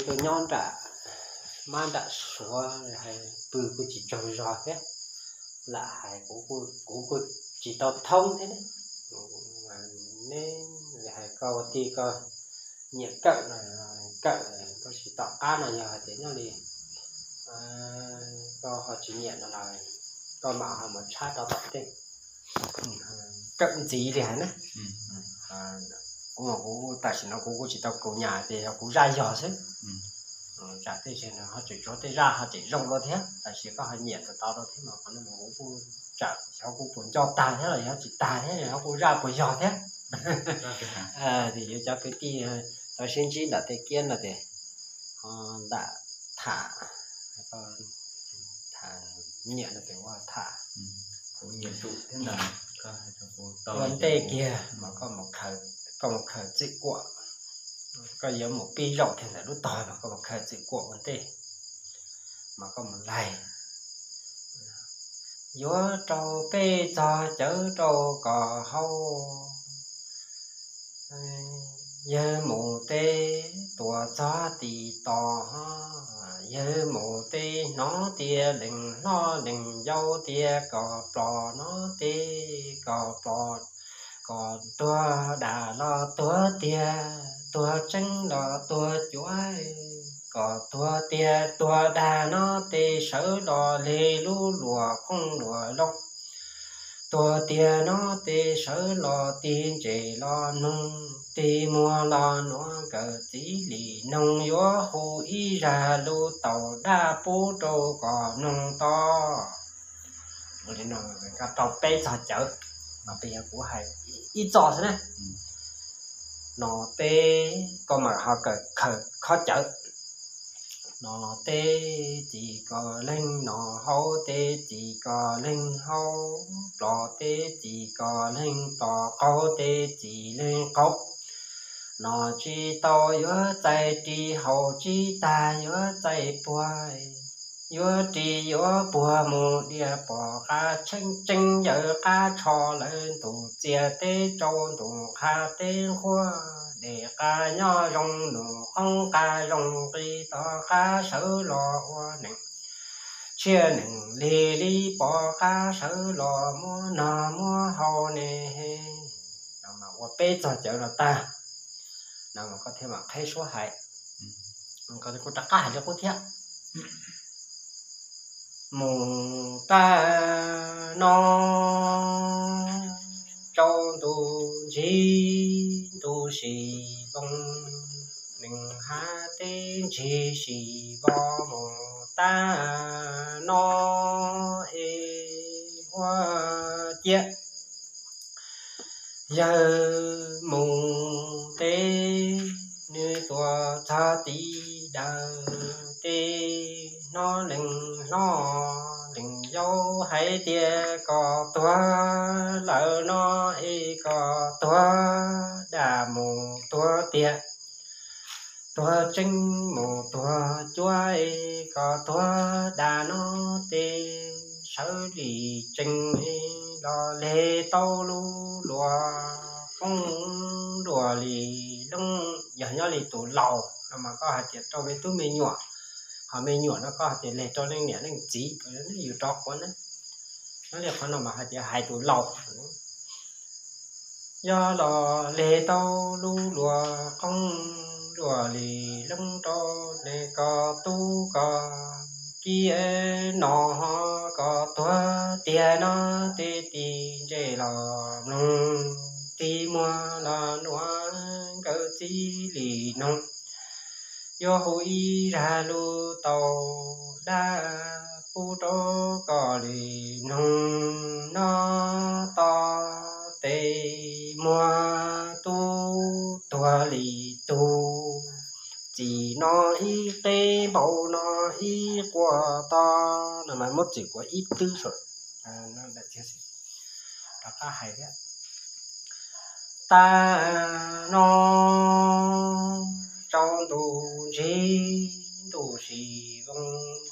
Nyob nram mab nram suav, hais pw kuj tsis tsaug zog thiab, lam hais kuv kuj tsis tau thoob thiab ne. Neb hais koj ua tij koj nyiam Kawm no, Kawm, tab sis tom qab no yog hais tias nyob li koj ho tsis nyiam no los koj mam ho mus tshab rau tom tej Kawm ntxiv li hais na. Kuv, kuv tam sim no kuv kuj tsis tau kaus nyam tias yog kuv zaj yog xwb. Tsam tej zaum no ho tseem tshuav tej zaj ho tseem zoo dua thiab, tab sis koj ho nyiam tau tau rau thiab mas qhov no mas kuv kuj tsam xyov kuv puas nco tag thiab los yog tsis tag thiab, yog kuv zaj puas yog thiab. Yuav cov kwv tij tau sib ntsib nram tej kiab no tias ho ntam tham, tham nyiam no tias ua tham ua ntej kiag mas koj mus khaws txwm kuam, koj yuav mus pib zaum kiag ntawm lub tog mas koj mus khaws txwm kuam ua ntej mas koj mus laig. Yuav rau peb txog cawv rau kom hau, yawg mus teb tuam txog tim tos, yawg mus teb hnov tias leej hlob leej yau tias kom plos no teb kom plos, kom tuag dam los tuag tiag, tuag tseeb los tuag cuav, kom tuag tiag tuag dag no teb sawv los leg lub luam qoob luam loo. Tuag tiag no teb sawv los tig ntses los noog, tig muag los nuav nkawd txiv li noog, yuav hu ib zag lus taus dab pub rau kom noog to. Rau peb txog cawv, no peb yog kuv hais ib txoj xwb na. No teb koj mam ho kawm khaws khob cawv. No teb txis kom leeg no, hau teb txis kom leeg hau, plos teb txis kom leeg plos, qaug teb txis leeg qaug. No tsis tau yuav txais ris, haus tsis tag yuav txais puag, yuav ris yuav puag mus diaj pom qab tsheej tseeb, yawm qab tsho lawv ntuj txias teb rau ntuj qha teb nquag, dej qab nyob zoo nus qoob qab zoo qis, tom qab sawv los ua neeg tshiab neeg lig li, pom qab sawv los muab nog muab haus ne. No mas ua peb txog cawv no tag, no mas koj thiaj mam qheb suab hais, koj kuj rov qab hais li qub thiab. Mus tag no rau ntu ntsis ntu sis voos, neeg hav teb ntsis sis vos, mus tag no es huab ciab yawg mus teb, nws tuam txog tim dawm teb, hnov leej hlob leej yau hais tias kom tuag lawm no es kom tuag dam mus tuag tiag, tuag tseeb mus tuag cuav es kom tuag dam no teb, sawv li tsees los leg tau lub luam qoob luam li loob. Yog nyob li tus laus no mas koj hais tias rau me tub me nyuam, ho me nyuam no koj hais tias leg rau leej niam leej txiv, yus rov quav na. Nyob li qhov no mas hais tias hais tus laus. Yog los leg tau lub luam qoob luam li loob rau ne, kom tub kom kiv no ho kom tuag tiag no teb, tig ntses los mloog, tig muag los nuav nkawd txiv li noog, yuav hu ib zag lus taus dab pub rau koj li noog, no to tes muag tub tuag li tug, txim no ib qeb npau no ib quas to, no mas muab txim kuav ib twb saum. Rov qab hais thiab. Tag no rau ntu ntsis ntu sis voos,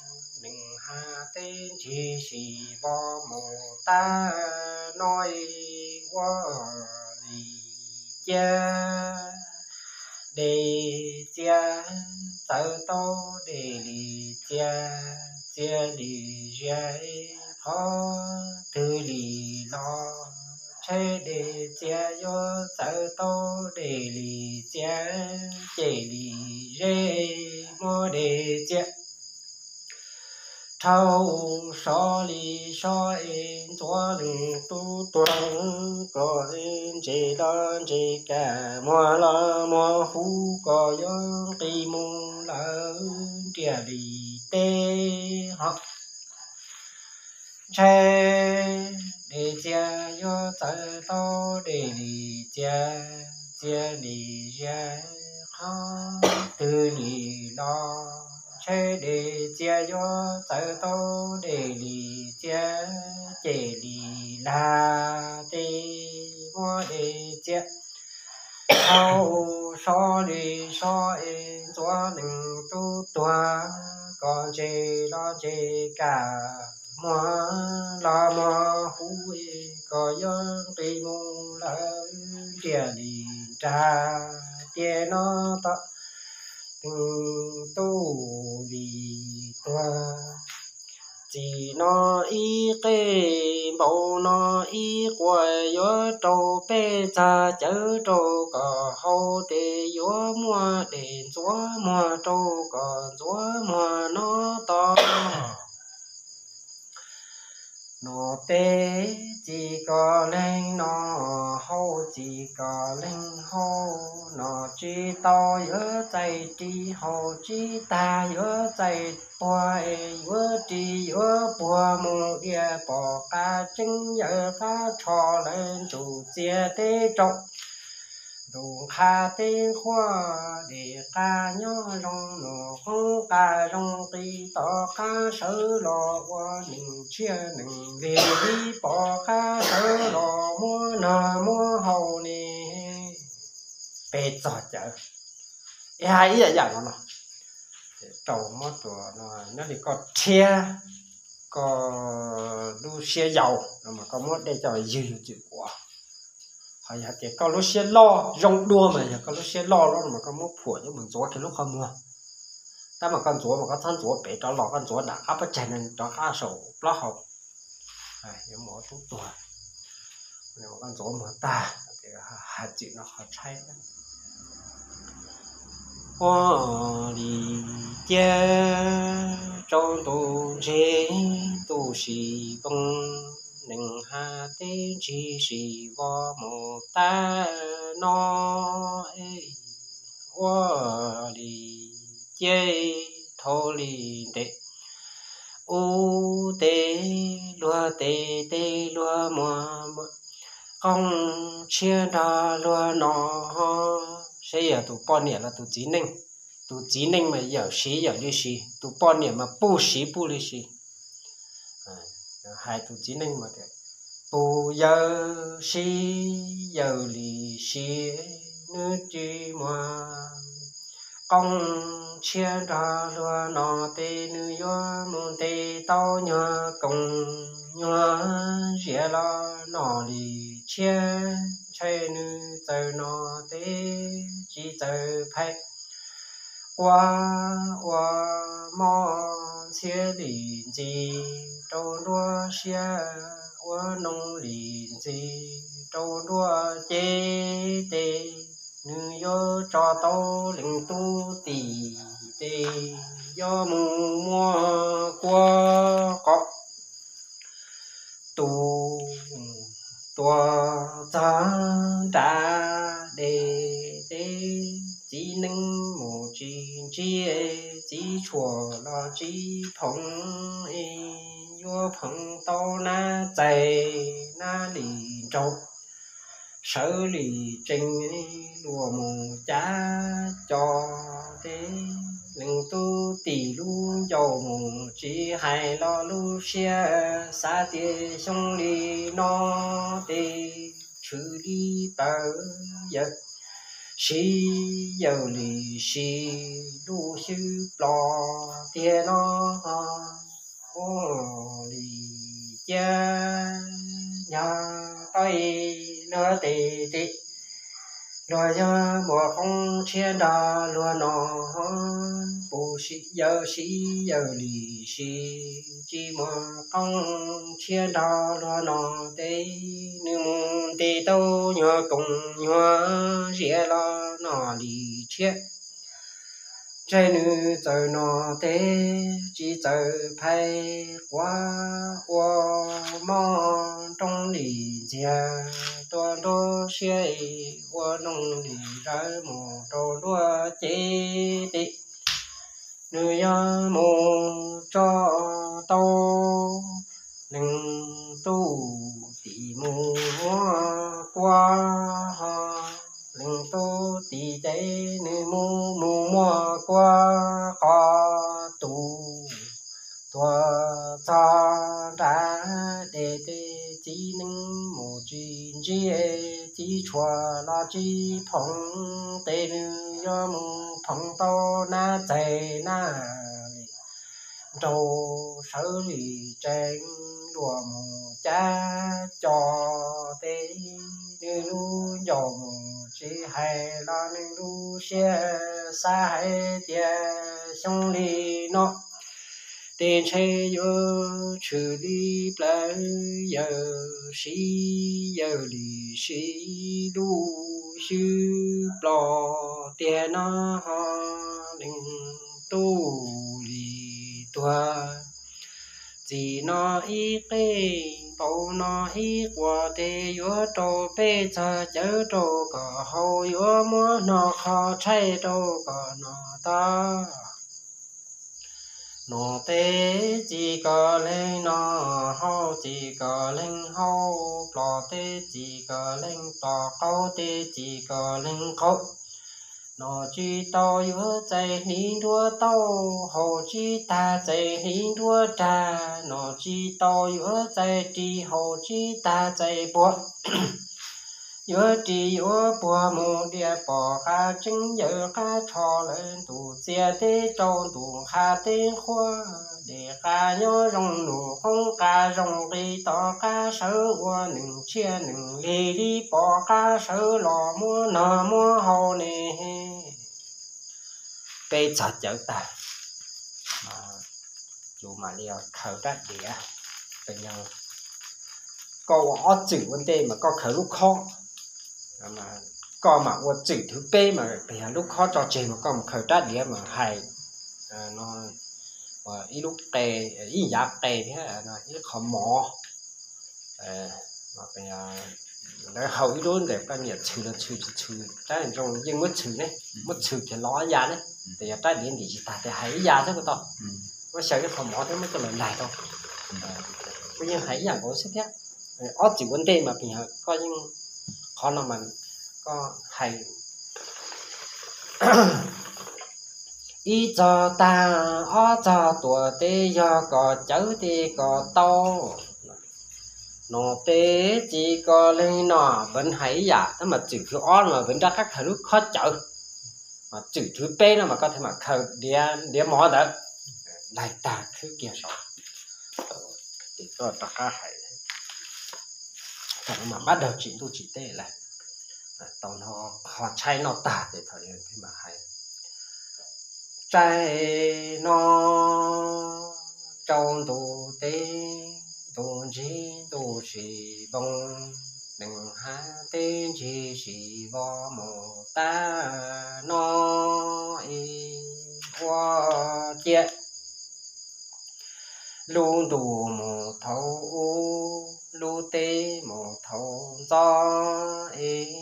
neeg hav teb ntsis sis vos, mus tag no ua li ciab dej txias txawv tau dej li txias, txias li zias, qhov twg li los ntshe dej txias yuav txawv tau dej li txias, cem li zeb muab dej txias rhau sov li sov es ntxuav leej tub tuag, kom ntses los ntses kam, muag los muag huv, kom yuav nqis mus lawm ntiaj li teb ho. Ntshe dej txias yuav txawv tau dej li txias, txias li zias, qhov twg li los ntshe dej txias yuav txawv tau dej li txias, cem li lag tej muab dej txias rhau sov li sov es ntxuav leej tub tuag, kom ntses los ntses kam, muag los muag huv es kom yuav nqis mus lawm ntiaj li nrag. Tiam no tau leej tub li tuag, txij no ib qe npaum no ib quas yuav rau peb txag cawv rau kom haus, tes yuav muab dej ntxuav muag rau kom ntxuav muag no tau. No tes txij kom leeg no haus, txij kom leeg haus no tsis tau yuav txais ris, haus tsis tag yuav txais puag, yuav ris yuav puag mus diaj pom qab tseeb, yawm qab tsho lawv ntsuj txias teb rau ntuj qhab teb qhuav, dej qab nyob zoo nus qoob qab zoo qis, tom qab sawv los ua neeg tshiab neeg lig li, pom qab sawv los muab noj muab haus ne. Peb txog cawv, es hais ib yam yam no no, rau muab tua no, nyob li koj rhiab koj lub siab yau no mas koj muab dej coj ywg yus txwm ua. Ho yog tias koj lub siab loj zoo dua mas yog koj lub siab loj loj no mas koj muab phuam coj mus ntxuav kiag lub qhov muag. Tab mas koj ntxuav mas koj txhob ntxuav pem rov los, koj ntxuav nram qab pob tsaig no rov qab saum plaub hau, yuav mus ua tub tuag. Koj ntxuav muag tag, hais txwm no qhov tshaib. Ua li ciaj tsaus ntuj ntseg ntuj sim poob, neeg hav teb ntsig sim vov mus tag no. Ua li ciaj thaum li ntev ub, tej luag tes tej luag muag, qoob tshiab nrog luag no. Seb yog tus poj niam los tus txiv neej. Tus txiv neej mas yawm siv yawm li siv, tus poj niam mas puj siv puj li siv. Hais tus txiv neej mas tias, tus yawm siv yawm li siv, nws tsis muag, qoob tshiab nrog luag no tes nws yuav mus ntes tau nyuag koom nyuag ziab los noj li tshiab, ntshe nws txawm no tes tsis txawm phais. Quav ua mob ntxhiab li ntxi rau nruab siab, ua noog li ntxi rau nruab cev tes nws yuav tso tau leej tub tim tes yuav mus muab kuab qov. Tus tua txog nram dej tes txiv neej mus tsis ntsib, txiv tshuam los tsis phoom, yuav phoom tau nab txais nab li nraug, sawv li tsees luag mus cav co tes leej tub tim lub ncauj mus tsis hais los lub siab xav tias xyoo li no tes tshwm li tawv yawm siv yawm li siv lub xyw plos tiag no. Ua li ciaj yog tau ib luag tes tes Luag yog muaj qoob tshiab nrog luag no, puv sib yawg sib yawg li sib, tsis muaj qoob tshiab nrog luag no tes, nws mus nti tau nyuag koom nyuag ziab los no li tshiab. Ntshe nws txawm no tes tsis txawm phais quav, ua mob roob li ntxiag, tua nruab siab ua noog li zawv mus rau nruab cev tes. Nws yog mus tso tau leej tub tim mus muab kua, ho leej tub tim tes nws mus mus muab kua qos tus tuag txog nrad. Tes tes txiv neej mus tsis ntsib, txiv tshuav los tsis phoov, tes nws yog mus phoov tau nab txais nab li nraug sawv li tsees, luag mus cab co tes nws lub ncauj mus tsis hais los nws lub siab xav hais tias xyoo li no tes ntshe yuav tshwm li plaws, yawg sib yawg li sib lub xwb plom tiag no ho leej tub li tuag. Txim no ib qej, npaum no ib quas tes yuav rau peb txog cawv rau kom haus, yuav muab hno qhov tshaib rau kom no tag. No tes txim kom leej no, haus txim kom leej haus, plom tes txim kom leej plom, qaub tes txim kom leej qaub. Nom tsis tau yuav txais hniv nruab tauj, haus tsis tag txais hniv nruab rag. Nom tsis tau yuav txais ris, haus tsis tag txais puag. Yuav ris yuav puag mus diam pom qab tseeb, yawm qab tsho lawv ntus txias teb rau ntus qhav teb qhuav. Dem qab nyob zoo nus qoob qab zoo nqi, tom qab sawv ua neeg tshiab neeg lig li, pom qab sawv los muab noj muab haus ne. Peb txog cawv tag, yus mam li khaws rab diav. Koj ua ob txwm ua ntej mas koj khaws lub khob, koj mam ua txwm thwv peb mas pes yog lub khob tso tseg mas koj mus khaws rab diav mas hais ib lub qe, ib yav qe thiab ib qho mov. Lawv haus ib lub ntawm koj niam txhw los txhw tsis txhw, rab zoo yeej muab txhw ne, muab txhw kiag los ya ne. Tes yog rab diav ntim tsis tag tes hais ib yam thiab kuj tau. Muab xyaw ib qho mov thiab muab coj los laig rau. Kuj yeej hais ib yam nkaus xwb thiab. Ob txwm ua ntej mas pes yog koj yeej, qhov no mas koj hais ib txog tag ob txog tuam tes yog kom cawv tes kom tau. Nom tes txim kom leej no, Vev hais ib yam tab mas txwm thwv ob no Vev rov qab khaws lub khob cawv, mas txwm thwv peb no mas koj thiaj mam khaws diav mov ntawd. Laig tag khwb kiag saud, ces koj rov qab hais, thaum no mas pab daug tsim ntuj tsim teb lawm. Tau no qhov tshaib noj tag ces thaum thiaj mam hais, tsaig no rau ntu teb, ntu ntsig ntu sis npoo, neeg hav teb ntsig sis vov mus tag no es ua ciav lub ntuj mus thaum ub, lub teb mus thaum ntxov es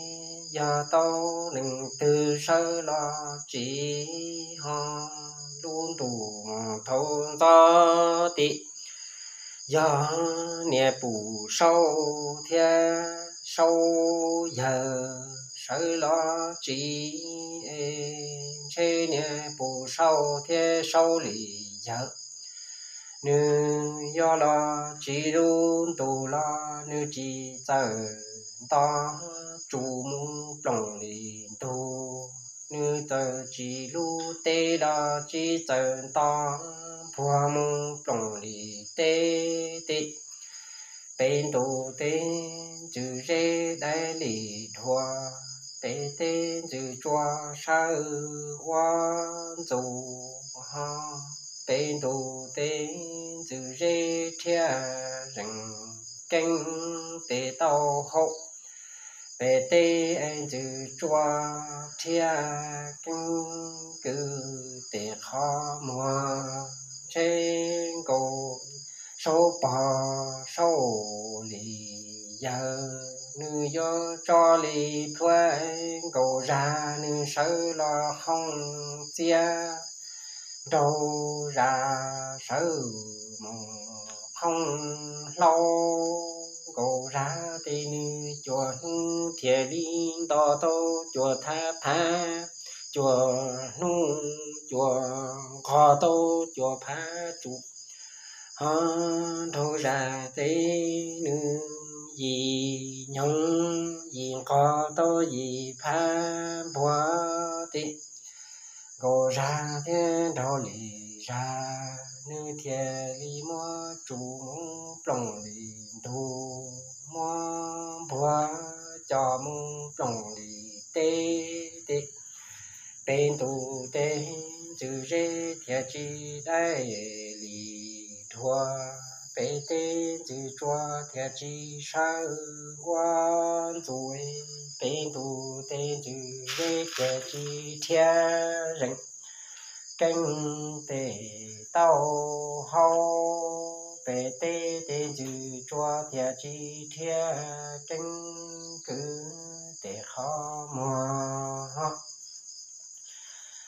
yog tau neeg twg sawv los tsis ho lub ntuj mus thaum ntxov tim. Yog niam pum saub thiab saub yawg sawv los tsis es ntshe niam pum saub thiab saub li yawg, nws yog los tsis lub ntuj los nws tsis txawm nto tsuj mus plooj li ntug, nws txawm tsis lub teb los tsis txawm nto npuag mus plooj li teb tim. Peb ntu teb ntxwv zeb dai li dhuav, pem teb ntxwg tsua sawv ua ntxus ho, pem ntuj teb ntxwg zeb rhiab zees keeb tes taub hau, pem teb ntxwg tsua rhiab keeb kwv tes qhov muag, ntshe nkaus saub pog saub li yawg, nws yuav tso li plhuav nkaus zag, nws sawv los qhoo txiab nraug zag, sawv mus qhoo hlau nkaus zag, ces nws cua hnub thiaj li nto tau cua thab thab, cua hnub cua nqho tau cua phab tsum ho, nraug zag ces nws yim nyoog yim nqho tau yim phab npuag, ces nkaus zag thiab nraug li zag, nws thiaj li muab tsum mus plooj li ntug, muab npuag coj mus plooj li teb, ces pem ntuj teb ntxwg zeb thiaj tsis dai li dhuav, pem teb ntxwg tsua thiaj tsis sawv ua ntxus, pem ntuj teb ntxwg zeb thiaj tsis rhiab zees keeb tes taub hau, pem teb teb ntxwg tsua thiaj tsis rhiab keeb kwv tes qhov muag ho,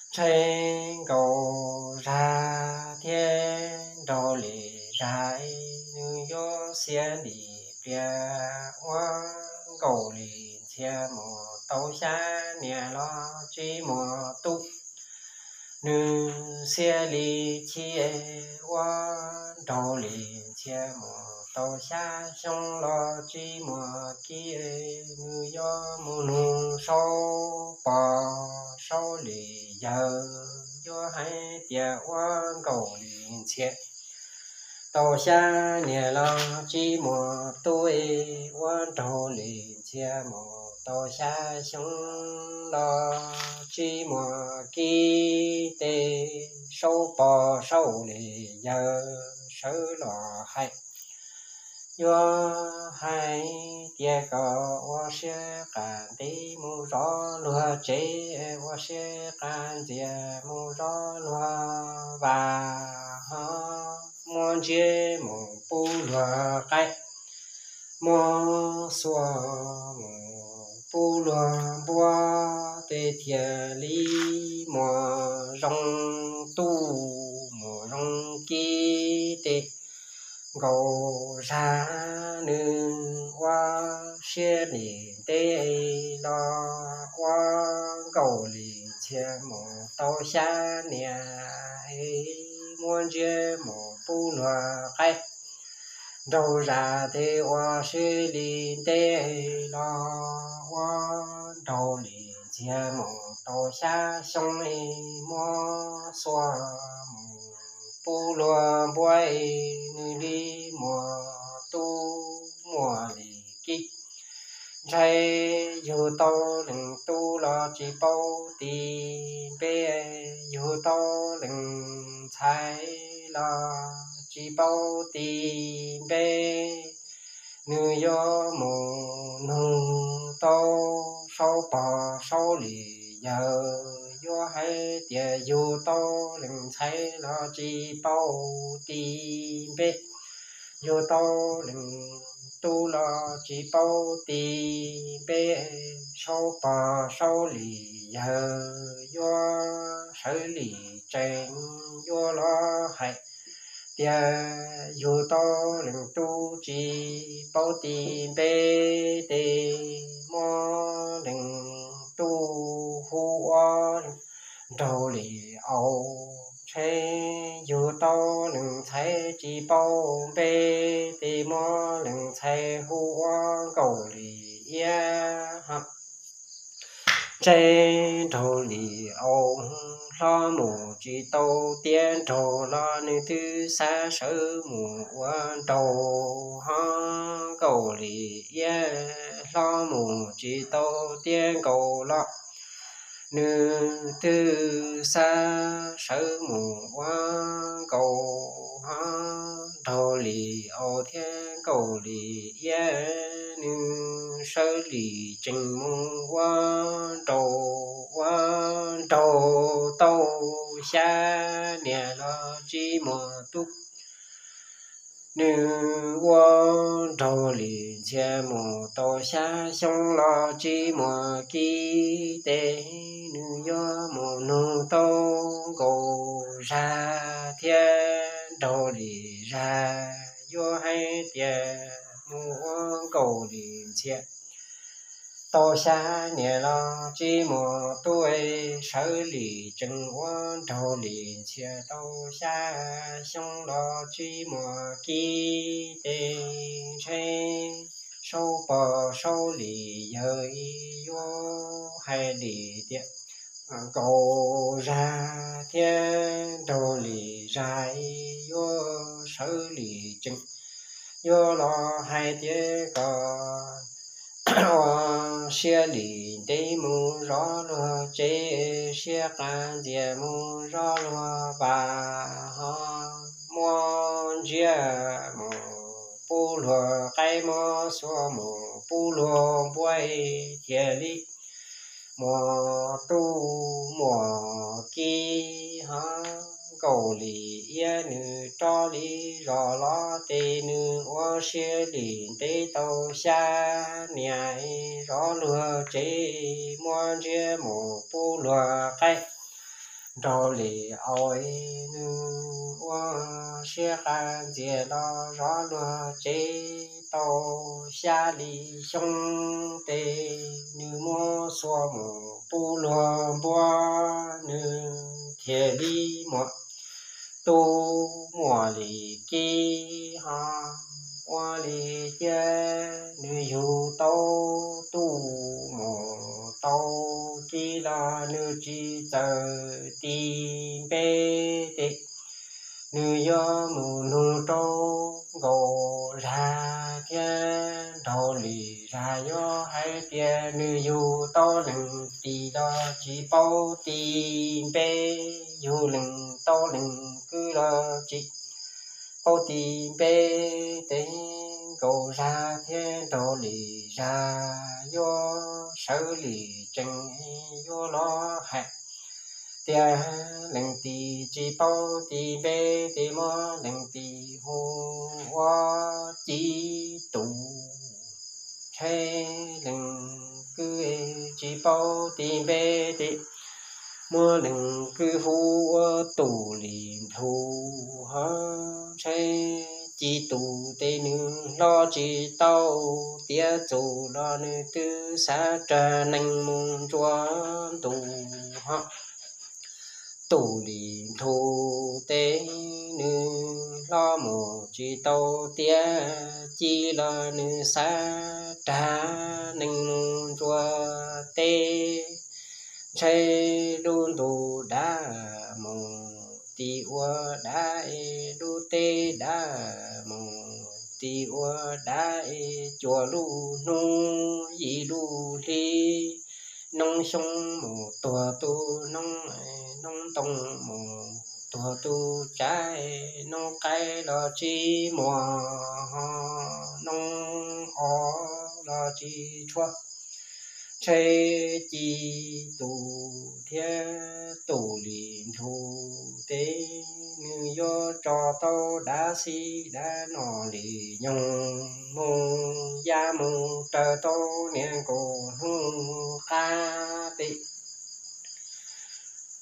ntshe nkaus zag thiab nraug li zag, nws yuav xiab li pliag ua nkaus li ntxhias mus tau xya niam los tsis muaj tub, nws xiab li chim ua nraug li ntxhias mus tau xya xyoo los tsis muaj kib, nws yuav mus nug saub pog saub li yawg, yuav hais tias ua nkaus li ntxhias tau xya niam los tsis muaj tub, ua nraug li ntxhias mus tau xya xyoo los tsis muaj kib, ces saub pog saub li yawg sawv los hais, yuav hais tias kom ua siab qas ntev mus zov luag tsev, ua siab qas ntxias mus zov luag vas ho, muab ntsiab mus pub luag qaib, muab xuas mus pub luag npua, ces thiaj li muaj zoo tub muaj zoo kib, ces nkaus zag nws ua siab li ntev los ua nkaus li ntxhias mus tau xya niam, muab ntsiab mus pub luag qaib. Nraug zag ces ua siab li ntev los ua nraug li ntxhias mus tau xya xyoo, muab xuas mus pub luag npua, nws li muaj tub muaj li kib. Ntshe yug tau leej tub los tsis paub ti npe, yug tau leej ntxhais los tsis paub ti npe. Nws yuav mus nug tau saub pog saub li yawg, yuav hais tias yug tau leej ntxhais los tsis paub ti npe, yug tau leej tub los tsis paub ti npe. Saub pog saub li yawg yuav sawv li tsees, yuav los hais tias yug tau leej tub tsis paub ti npe, ces muab leej tub hu ua nraug li aus. Ntshe yug tau leej ntxhais tsis paub npe, ces muab leej ntxhais hu ua nkaus li iab. Ntshe nraug li aus hlob mus tsis tau tiav nraug los nws twb xav sawv mus ua nraug ho. Nkaus li iab hlob mus tsis tau tiav nkaus los nws twb xav sawv mus ua nkaus ho. Nraug li aus thiab nkaus li iab nws sawv li tsees mus ua nraug, ua nraug tau xya niam los tsib muaj tub. Nws ua nraug li ntxhias mus tau xya xyoo los tsib muaj kib tes, nws yuav mus nug tau nkaus zag thiab nraug li zag yuav hais tias mus ua nkaus li ntxhias tau xya niam los tsib muaj tub, sawv li tsees ua nraug li ntxhias tau xya xyoo los tsib muaj kib tes, ntshe saub pog saub li yawg yuav hais li tias nkaus zag thiab nraug li zag yuav sawv li tsees, yuav los hais tias kom ua siab li ntev mus zov luag tsev, siab qas ntxias mus zov luag pas ho, muab ntsiab mus pub luag qaib, muab xuas mus pub luag npua, thiaj li muaj tub muaj kib ho. Nkaus li iab nws rov li zos los tes nws ua siab li ntev tau xya niam zov luag tsev, muab ntsiab mus pub luag qaib, nraug li aus nws ua siab qas ntxias los zov luag tsev tau xya li xyoo tes, nws muab xuas mus pub luag npua, nws thiaj li muaj tub muaj li kib ho. Ua li thiab nws yug tau tub mus tau kib los nws tsis txawj ti npe tes, nws yuav mus nug rau nkaus zag thiab nraug li zag yuav hais tias nws yug tau leej twg los tsis paub ti npe, yug leej tau leej twg los tsis paub ti npe tes, nkaus zag thiab nraug li zag yuav sawv li tsees, yuav los hais tias leej twg tsis paub ti npe tes muab leej twg hu ua Ci Tus. Ntshe leej twg tsis paub ti npe tes muab leej twg hu ua Tus Lis Nthus ho. Ntshe Ci Tus tes nws hlob tsis tau tiav txus los nws twb xav rag nees mus ntsuas ntuj ho. Tus Lis Nthus tes nws hlob mus tsis tau tiav ci los nws xav rag nees mus ntsuas teb. Ntshe lub ntuj dav mus tim ua dav, lub teb dav mus tim ua dav, cuaj lub hnub yim lub hli, noob xyoob mus tuag tub noob, noob ntoo mus tuag tub tsav, noob qaib los tsis muaj ho, noob os los tsis tshuav. Ntshe Ci Tus thiab Tus Lis Nthus tes nws yuav tso tau dav xib dav no li nyoog mus ya mus raws tau niam nkaus hnub qab tes.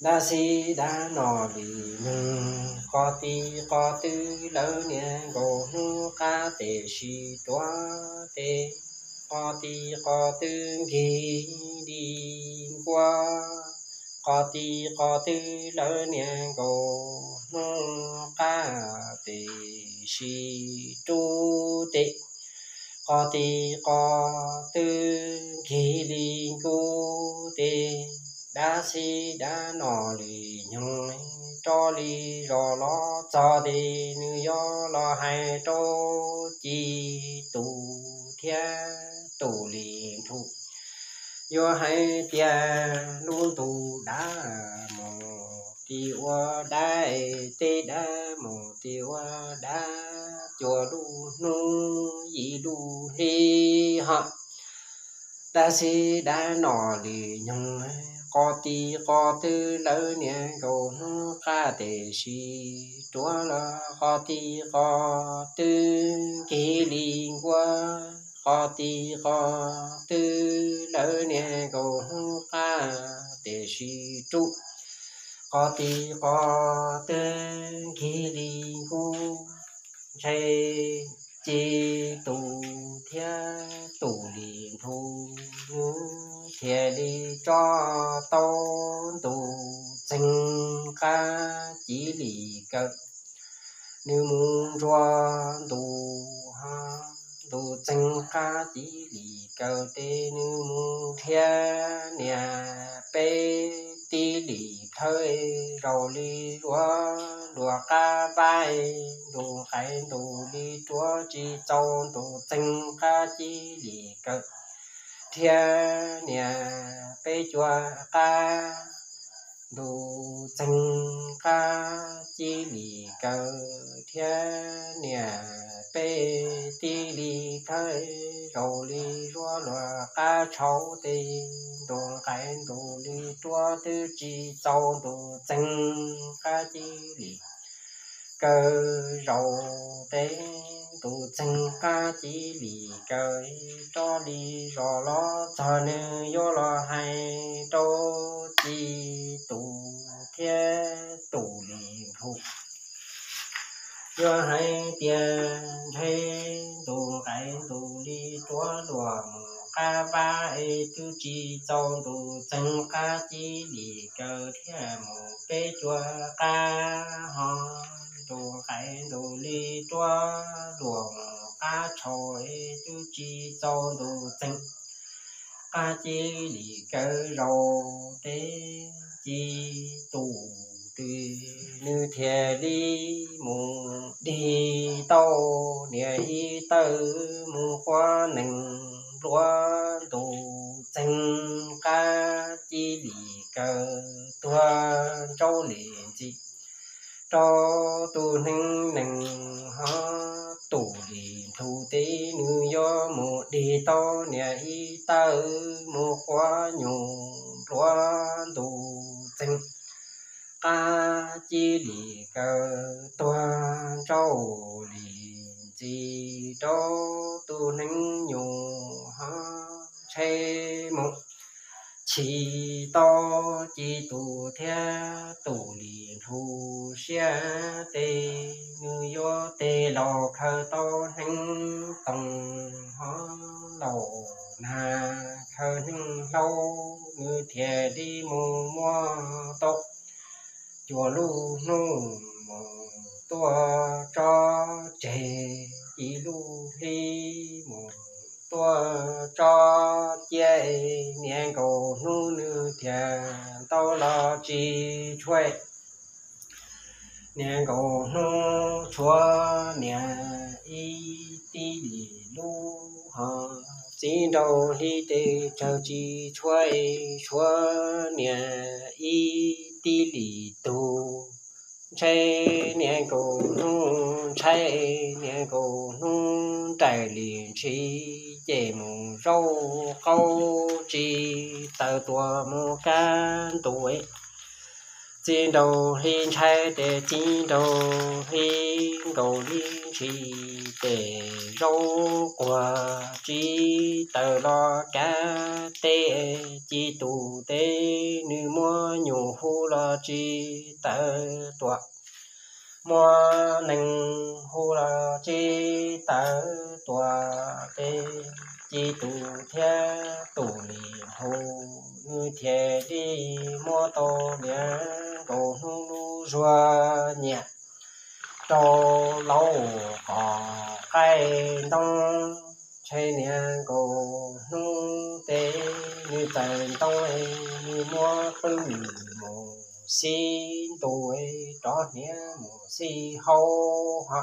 Dav xib dav no li nyoog qos ti qos tw lawv niam nkaus hnub qab tes sib tuav tes, qos ti qos tw nkig li nkuaj, qos ti qos tw lawv niam nkaus hnub qab tes sib rub tes, qos ti qos tw nkig li nkuj tes, dav xib dav no li nyoog tso li zos los txog tes nws yuav los hais rau ci tus thiab tus li nthus, yuav hais tias lub ntuj dab mus ti ua dab, tej dab mus ti ua dab, cua lub hnub yim lub hli ho dab xib dab no li nyoog, qos ti qos twg lawv niag nkaus hnub qab, tiam sis ruam los qos ti qos twg nkig li nkuaj, qos ti qos twg lawv niag nkaus hnub qab, tiam sis ruam qos ti qos twg nkig li nkuaj, ntshe ci tus thiab tus li nthus, nws thiaj li tso tau ntu txeeg qab ci li kaw. Nws mus ntsuas ntu, ntu txeeg qab ci li kaw tes nws mus dhia niam peb tib li plhawv, zaum li zuav luag qab vab, ntu nqaij ntu li ruav tsis txaus ntu txeeg qab ci li kaw, dhia niam peb cuaj qab, ntu txeeg qab ci li kaw, dhia niam peb tib li plhawv, zaum li zuav luag qab tshauv tes, ntu nqaij ntu li ruav twb tsis txaus ntu txeeg qab ci li kaw, zaum tes ntu txeeg qab ci li kaw, tso li zos los txog nws yuav los hais rau ci tus thiab tus li nthus, yuav hais tias ntshe ntu nqaij ntu li ruav luag mus qab vab es twb tsis txaus ntu txeeg qab ci li kaw, dhia mus peb cuaj qab ho, ntu nqaij ntu li ruav luag mus qab tshauv es twb tsis txaus ntu txeeg qab ci li kaw, zaum tes ci tus twg nws thiaj li mus dig tau niam ib tawb mus quav nees npluav ntu txeeg qab ci li kaw, tuag ntsaub li ntxi rau tus neeg nees ho, tus li nthus tes nws yuav mus dig tau niam ib tawb mus quav nyuj npluav ntu txeeg qab ci li kaw, tuag ntsaub li ntxi rau tus neeg nyuj ho, ntshe mus chim tau ci tus thiab tus li nthus siab tes nws yuav tes laus khaws tau hneev toos ho, laus nag khaws hneev hlau, nws thiaj li mus muab tau cua lub hnub mus tuaj tso tseg, ci lub hli mus tuaj tso cia, niam nkaus hnub nws thiaj tau los tsis tshuav, niam nkaus hnub tshuav niam ib tib li lub ho, txiv nraug hli tes tsawg tsis tshuav, tshuav niam ib tib li tug, ntshe niam nkaus hnub ntshai, niam nkaus hnub nraim li ntshis, ces mus zaub qaub tsis tawm tuaj mus kab ntu. Txiv nraug hli ntshai tes txiv nraug hli nkaus li ntshis, ces zaub quag tsis tawm los kab teb, ci tus teb nws muab nyuj hu los tsis tawm tuaj, muab neeg hu los tsis tawm tuaj, ces ci tus thiab tus li nthus nws thiaj li muab tau niam nkaus hnub lub zuag nyiam rau laub qos qaib ntoo, ntshe niam nkaus hnub teb nws txawm ntoo, nws muab pw mus xib ntus, rov hniav mus xib haub ho.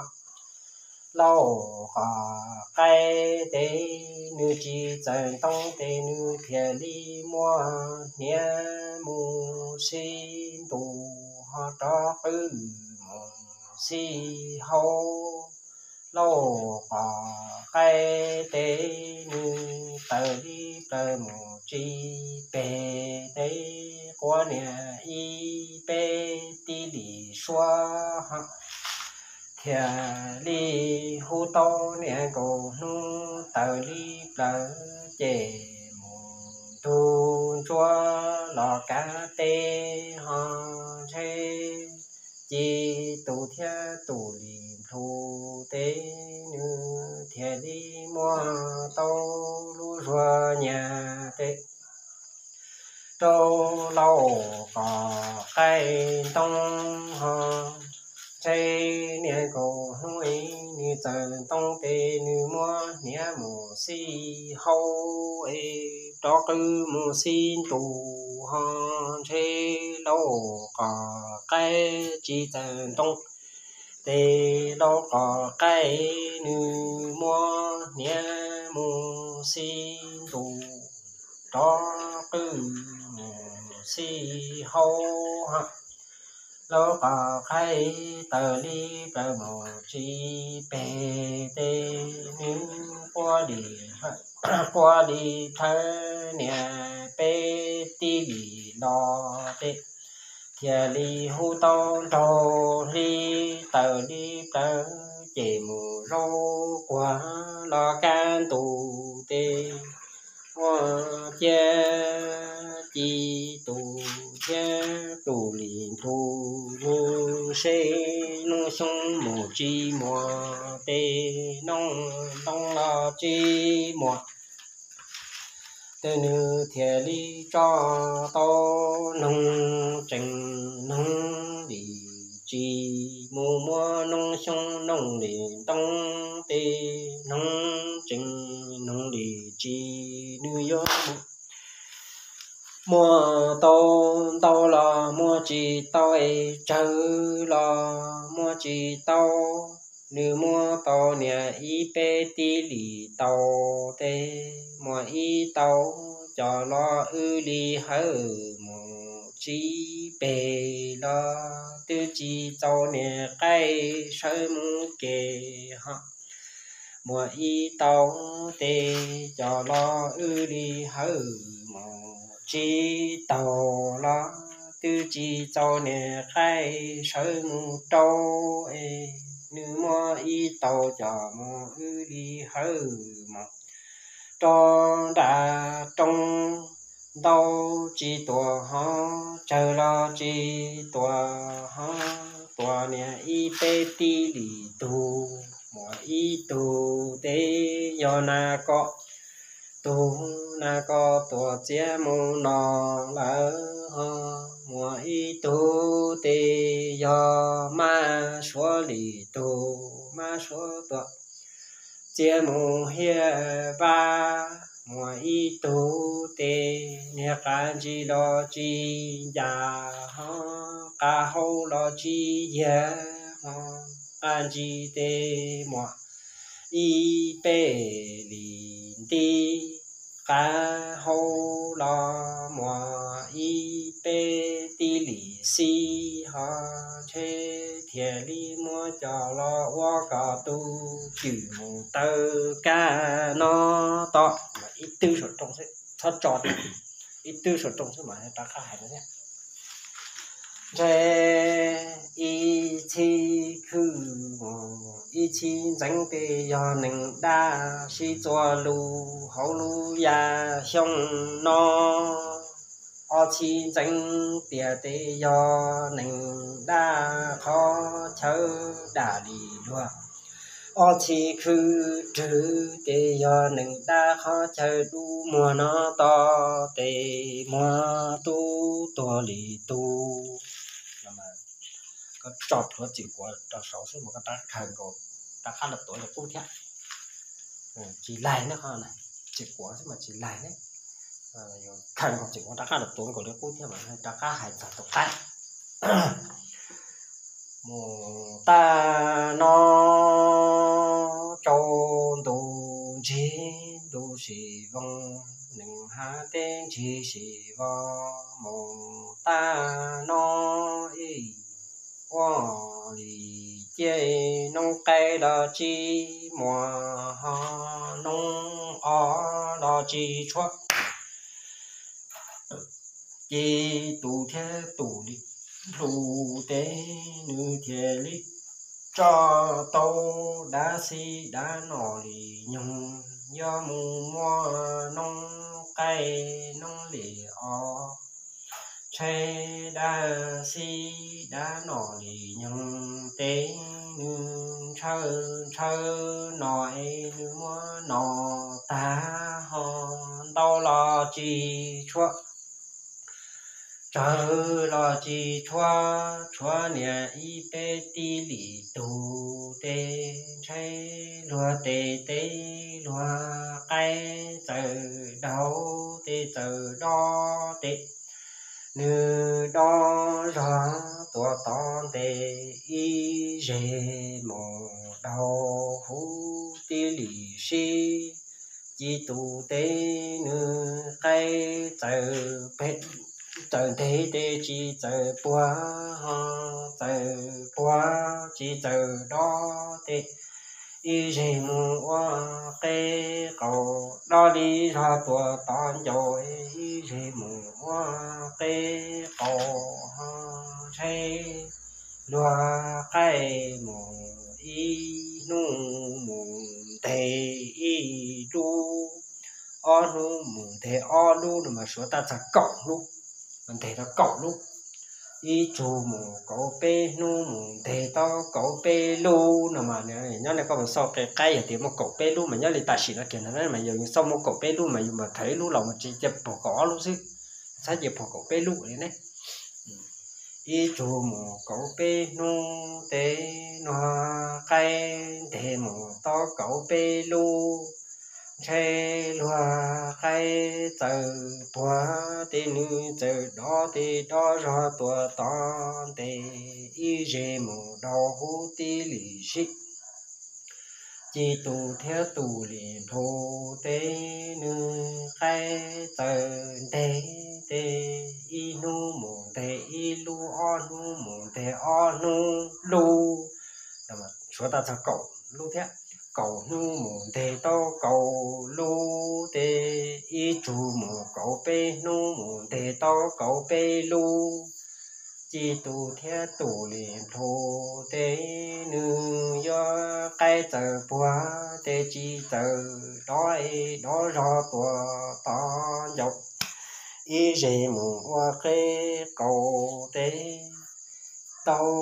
Lauj qos qaib tes nws tsis txawm ntoo tes nws thiaj li muab hniav mus xib ntus ho rov qwb mus xib haub. Lauj qos qaib tes nws tawm li plaws mus tsis pem tes quav niag ib peb tib lim suab ho thiaj li hu tau niag nkaus hnub tawm li plaws ces mus ntug ntsuab los kav teb ho ntshe ci tus thiab tus lim nplhu tes nws thiaj li muab tau lub zuag nyias tes rau lauj qos qaib ntoo ho ntshe niag nkaus hnub es nws txawm ntoo tes nws muab hniav mus xib haub es rov qwb mus xib ntus ho ntshe lauj qos qaib tsis txawm ntoo tes lauj qos qaib nws muab hniav mus xib ntus rov qwb mus xib haub ho. Lauj qos qaib tawm li plaws mus tsis pem tes nws quaj li, quaj li thawb niag peb tib lim los tes thiaj li hu tau nraug hli tawm li plaws ces mus zaub quag los kaj ntus tes ua ciav ci tus thiab tus lim nplhu mus seb noob xyoob mus tsis muaj tes noob ntoo los tsis muaj tes nws thiaj li tso tau noog tsees noog lim tsis mus muab noob xyoob noog lim ntoo tes noog tsees noog lim tsis nws yuav mus muaj tau ntau los muaj tsis tau es tsawg los muaj tsis tau. Nws muab tau niag ib peb tib lim tau tes muaj ib tau cov los wb li hawm mus tsis pem los twb tsis txaus niag qaib sawv mus kev ho. Muaj ib tau tes cov los wb li hawm mus tsis taus los twb tsis txaus niag qaib sawv mus rau es nws muaj ib tau cov mus wb li hawm mus rau nram roob ntau tsis tuam ho tsawg los tsis tuam ho tuam niag ib peb tib lim tug muaj ib tug tes yog nas kos tug nas kos tuam txiav mus no lawm ho muaj ib tug tes yog mab suav lim tug mab suav tuam txiav mus hiaj vab muaj ib tug tes niag qab ntsis los tsis ncas ho qab hau los tsis yiag ho qab ntsis tes muaj ib peb lim nti qab hau los muaj ib peb tib lim xib ho ntshe thiaj li muab coj los ua kom tus cwm mus taw kab no tom ib twb saum rooj xwb txhob tso ib twb saum rooj xwb mas rov qab hais no thiab. Ntshe ib txhij khwj mus ib txhij ntxeev tes yog nees daj sib txuas lus hauv lub yaj xyoo no. Ob txhij ntxeev tiam tes yog nees daj qhov chaw daj li luag. Ob txhij khwj rwg tes yog nees daj qhov chaw dub muag no to tes muag tub tuag li tug. Koj tso plhuav txim kuav rau saud xwb mas koj rov khaws nkaus rov qab los tuav li qub thiab. Tsis laig ne, txim kuav xwb mas tsis laig ne. Khaws nkaus txim kuav rov qab los tuav nkaus li qub thiab mas rov qab hais txog tus qaib. Mus tag no rau ntu ntsig ntu sim voo, nees hav teb ntsig sim voo, mus tag no ib ua li ciaj noob qaib los tsis muaj ho noob os los tsis tshuav. Ci tus thiab tus li hlus tes nws thiaj li tso tau dab xib dab nom li nyoog, yuav mus muaj noob qaib noob li os. Ntshai dab xib dab nom li nyoog tes nws ntshaw ntshaw nom es nws muab nom tag ho ntau los tsis tshuav, tsawg los tsis tshuav, tshuav niag ib peb tib li tug tes ntshai luag tes tes luag qaib txawm daug tes txawm dob tes nws dob zog tuaj tom ntej ib zeg mus daug huv tib li sib. Ci tus tes nws qaib txawm pem txawm nteg tes tsis txawm puag ho txawm puag tsis txawm dob tes ib zeg mus ua qeb qaus dob li zog tuaj tom ncauj ib zeg mus ua qeb qaus ho ntshai luag qaib mus ib hnub mus nteg ib lub, ob hnub mus nteg ob lub no mas suav tab txog kaum lub, nteg tau kaum lub. Ib tsug mus kaum peb hnub mus nteg tau kaum peb lub no mas nyob li koj mus xauj qe qaib yog tias muaj kaum peb lub mas nyob li tam sim no kiag no mas yus xauj muaj kaum peb lub mas yus mas thawv ib lub los mas tsis cia puag kaum ob lub xwb, txhob cia puag kaum peb lub li ne. Ib tsug mus kaum peb hnub tes no qaib nteg mus tau kaum peb lub, ntshai luag qaib txawm puag tes nws txawm dob tes dob zog tuaj tom ntej ib zeg mus daug huv tib li sib. Ci tus thiab tus li nplhu tes nws qaib txawm nteg tes ib hnub mus nteg ib lub, ob hnub mus nteg ob hnub lub, suav tab txog kaum lub thiab. Kaum hnub mus nteg tau kaum lub tes ib tsug mus kaum peb hnub mus nteg tau kaum peb lub. Ci tus thiab tus li nplhu tes nws yuav qaib txawm puag tes tsis txawm dob dob zog tuaj tom ncauj ib zeg mus ua qeb qaus tes tau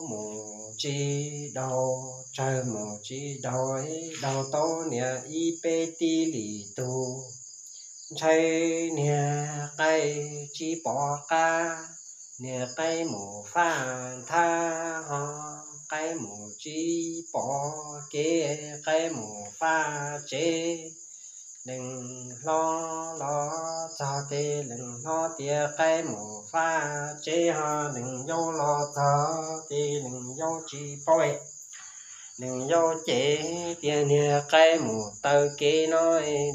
mus tsis daug, tsawg mus tsis daug, daug tau niag ib peb tib li tug. Ntshai niag qaib tsis pom qab, niag qaib mus faj nthab ho, qaib mus tsis pom kev, qaib mus faj tsev. Nees hlob los txog tes nees hlob tias qaib mus faj tsev ho, nees yau los txog tes nees yau tsis paub. Nees yau ces tias niag qaib mus taw kev no,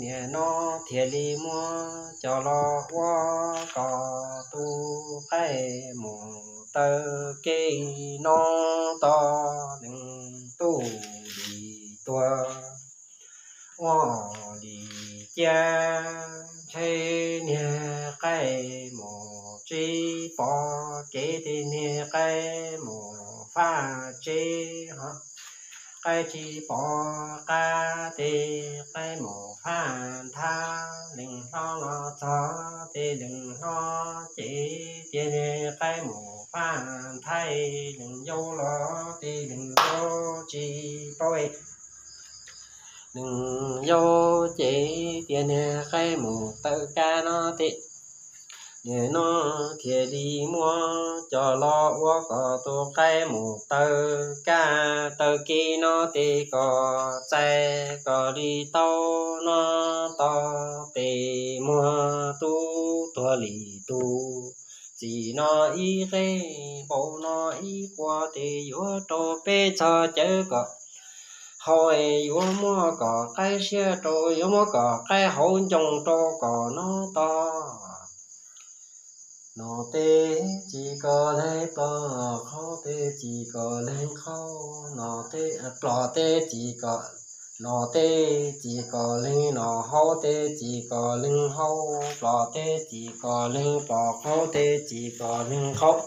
niag no thiaj li muab coj los ua kom tus qaib mus taw kev no tos nees tuj li tuag. Ua li cas ntshe niag qaib mus tsis pom kev, tes niag qaib mus faj tsev ho, qaib tsis pom qab tes qaib mus faj nthab. Nees hlob los txog tes nees hlob ces tias niag qaib mus faj nthab, nees yau los tes nees yau tsis paub. Nees yau ces tias niag qaib mus taw kab no tes, niag no thiaj li muab coj los ua kom tus qaib mus taw kab taw kev no tes kom txais kom li tau no tos tes muag tub tuag li tug. txim no ib qe, npau no ib qua, tes yuav rau peb txog cawv kom hau, yuav muab kom qaib siab rau, yuav muab kom qaib hauv ncoo rau kom no to. No tes txim kom leeg pom qhov, tes txim kom leeg qhov, no tes, pom tes txim kom, no tes txim kom leeg no, hau tes txim kom leeg hau, pom tes txim kom leeg pom qhov, tes txim kom leeg qhov.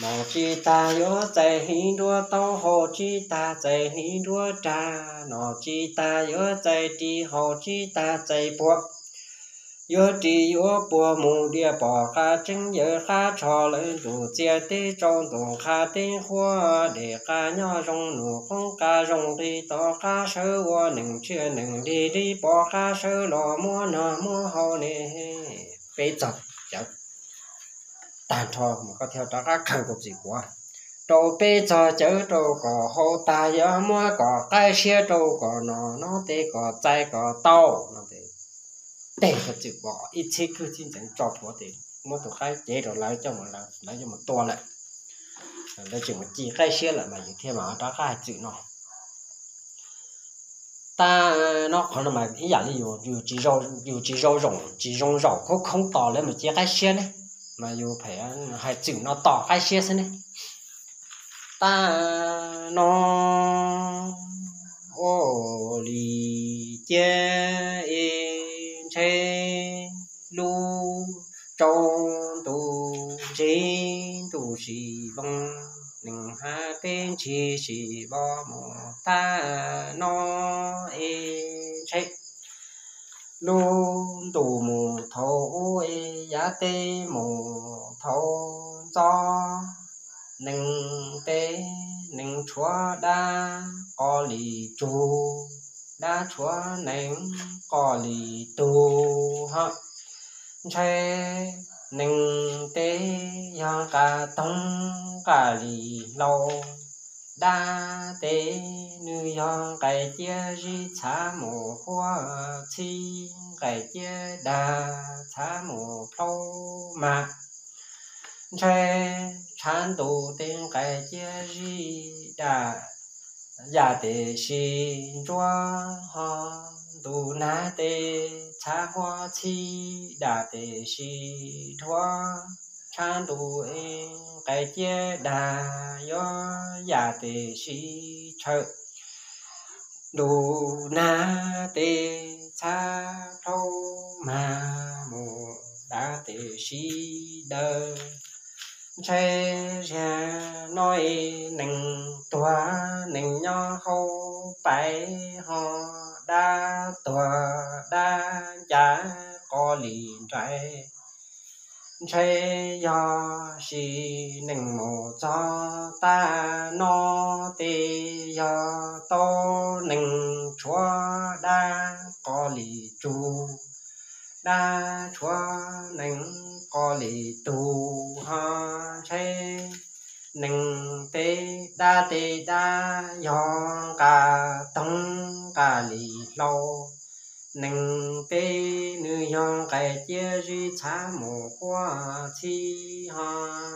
No tsis tas yuav txais hniv nruab taub, hau tsis tas txais hniv nruab rag, no tsis tas yuav txais ris, hau tsis tas txais puag. Yuav ris yuav puag mus diaj pom qab tseeb, yawg qab tsho lawv ntuj txiag teb tsau ntuj qhab teb huab, dej qab nyob zoo nus qoob qab zoo nqi, tom qab sawv ua neeg tshiab neeg dig dig, pom qab sawv los muab noj muab haus ne. Peb txog cawv, tag nrho mus koj thiaj rov qab khaws tus txim kuav rau peb txog cawv rau kom hau, tag yuav muab kom qaib siab rau kom no, no tes kom txais kom tau no. Tes tus txim kuav ib txhib kwj txhib ntxeev tso plhuav tes muab tus qaib cev rau lawv coj mus, lawv coj mus tua lawm. Lawv tseem mus ci qaib siab lawm mas yus thiaj mam rov qab hais txwm no. Tab no qhov no mas ib yam li yus, yus tsis zoo zoo, tsis zoo zaum khoob khoob tos lawv mus ci qaib siab ne, mas yus phem hais txwm no tos qaib siab xwb ne. Tab no ua li cia es ntshe lub tsaus ntuj ntsig ntuj sim loo, neeg hab teb ntsig sim los mus. Tab no es ntshe lub ntuj mus thaum ub es yav teb mus thaum ntxov, neeg teb neeg tshuav dab qos li tsug, dab tshuav neeg qos li tug ho. Ntshe neeg teb yog nqa toog nqa li hlau, dab teb nws yog nqaij ciab zib txhav mus huab txhib, nqaij ciab dag txhav mus plaub mag. Ntshe tshav ntuj teb nqaij ciab zib dag, yam teb sis ntsuab ho, ntuj nag teb txhav huab txhib dag teb sis dhuav, tshav ntuj nqaij ciab dag yuav yam teb sis tshaw, ntuj nag teb txhav plaub mag mus dag teb sis daws. Ntshe ziag no es neeg tuag neeg nyob hauv pais ho, dab tuag dab ncav qos li nraim. Ntshe yog sis neeg mus txog tag no tes yog tau neeg tshuav dab qos li tsug, dab tshuav neeg qos li tug ho. Ntshe neeg teb dab teb dab yog nqa toog nqa li hlau, neeg teb nws yog nqaij ciab zib txhav mus huab txhib ho,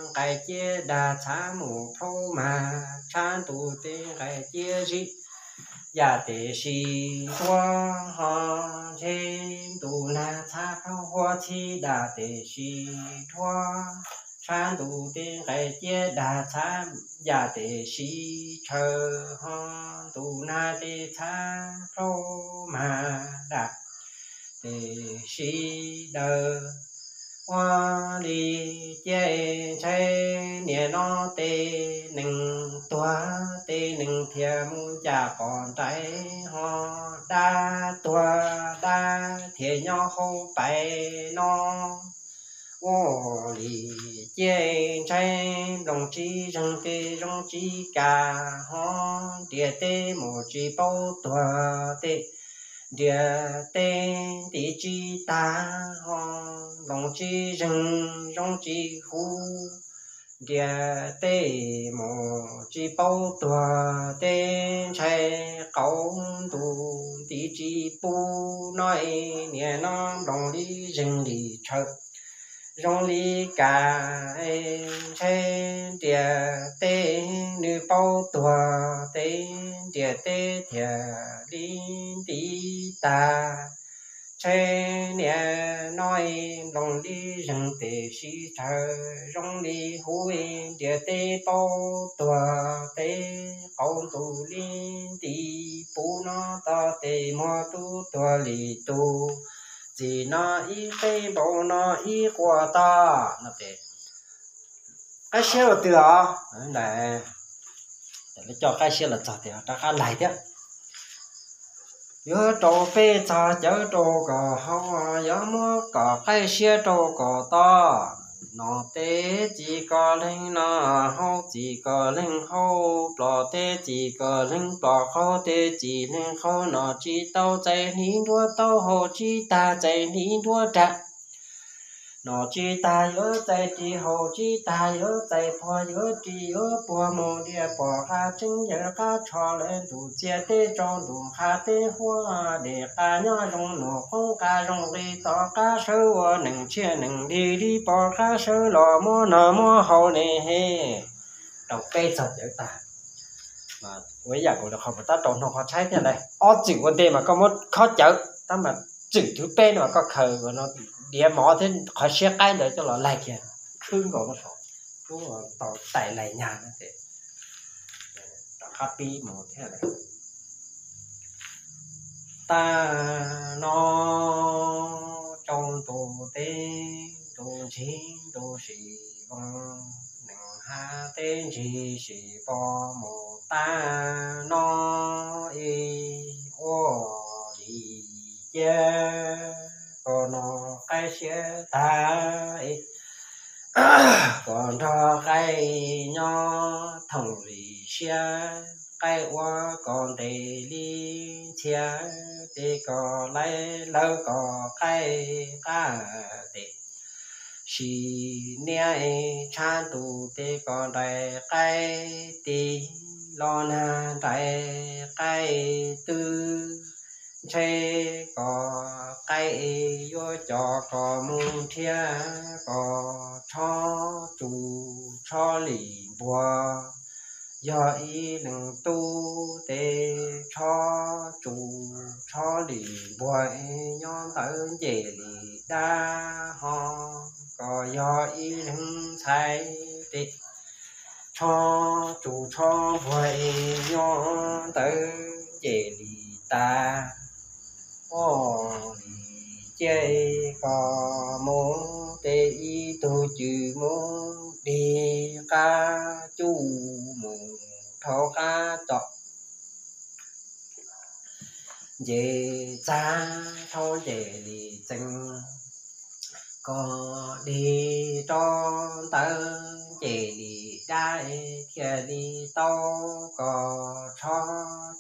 nqaij ciab dag txhav mus plaub mag, tshav ntuj teb nqaij ciab zib yam teb sis ntsuab ho. Ntshe ntuj nag txhav plaub huab txhib dag teb sis dhuav, tshav ntuj teb nqaij ciab dag txhav yam teb sis tshaw ho, ntuj nag teb txhav plaub mag dag teb sis daws. Ua li cia ntshe niaj no tes neeg tuag tes neeg thiaj mus cam qos nraim ho, dab tuag dab thiaj nyob hauv pais no. Ua li cia ntshe nplooj tsis zeeg tes zoo tsis kam ho, ntiaj teb mus tsis paub tuag tes ntiaj teb nti tsis tag ho, nplooj tsis zeeg zoo tsis huv, ntiaj teb mus tsis paub tuag tes ntshe qaum ntuj nti tsis pub no es niaj no nplooj li zeeg li tshaw. zoo li cas, ntshe ntiaj teb nws paub tuag, teb ntiaj teb thiaj li nti tag. Ntshe niaj no nplooj li zeeg, tes sib tshawv zoo li huv, ntiaj teb paub tuag, teb qaum ntuj li nti puv no tod, tes muag tub tuag li tus txim no ib qeb npaum no ib quas tod no ces qaib siab los twg os? Lawv coj qaib siab los txog tias rov qab laig thiab. Yuav rau peb txog cawv rau kom haus, yuav muab kom qaib siab rau kom tod. No teb txim kom leeg no, haus txim kom leeg haus, plom teb txim kom leeg plom, qaug teb txim leeg qaug, nom tsis tau txais hliv nruab taub, haus tsis tag txais hliv nruab rag. Nom tsis tag yuav txais ris, haus tsis tag yuav txais phuag, yuav ris yuav puag mus diaj pom qab tseeb, yawg qab tsho lawv ntuj txiag teb rau ntuj qab teb huab, dej qab nyob zoo num qoob qab zoo nqi, tom qab sawv ua neeg tshiab neeg li li, pom qab sawv los muab noj muab haus ne he. Rau peb txog cawv tag, ua ib yam nkaus li qhov puas tab rau hnov qhov tshaib thiab ntawd, ob txwm ua ntej mas koj muab khob cawv, tab mas txwm thib peb no mas koj khaws diav mov thiab qhov siab qaib ntawd coj los laig kiag, khwb nkaus no saum, tau tais laig nyag no ces rov qab pib mus thiab lawm. Tag no tsaus ntuj teb ntuj ntsig ntuj sim voos, neeg hav teb ntsig sim pos mus tag no es ua li cas koj noj qaib siab tag es koj nrog qaib nyob thooj li siab, qaib ua koj ntev li ntxhias, ces koj laij lawv koj qaib qab tes sim niaj tshav ntuj, ces koj nraim qaib tis los nag nraim qaib twb, ntshe koj qaib yuav coj koj mus nrhiav koj tshob tsuj tshob lim npuag. Yog ib leeg tub tes tshob tsuj tshob lim npuag es nyob ntawd nce li dab ho, koj yog ib leeg ntxhais tes tshob tsuj tshob npuag es nyob ntawd nce li tas. Ua li cas koj mus tes ib tug cwj mus dig qab cub mus dhau qab tod, nce txag dhau nce li txees, koj dig rau ntawd nce li dab thiaj li tau koj tshob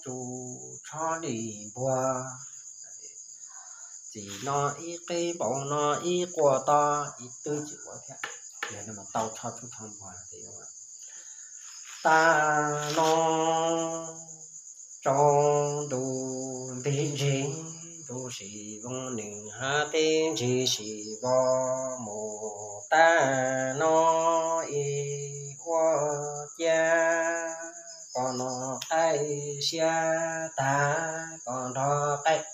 tsuj tshob lim npuag. Txim no ib qeb npaum no ib quas tod ib twb tsis ua thiab, yog no mas tau tshob tsuj tshob npuag. Tag no tsaus ntuj nti ntsig ntuj sim voos, neeg hav teb ntsig sim vos mus tag no es ua cas koj noj qaib siab tag, koj nrog qaib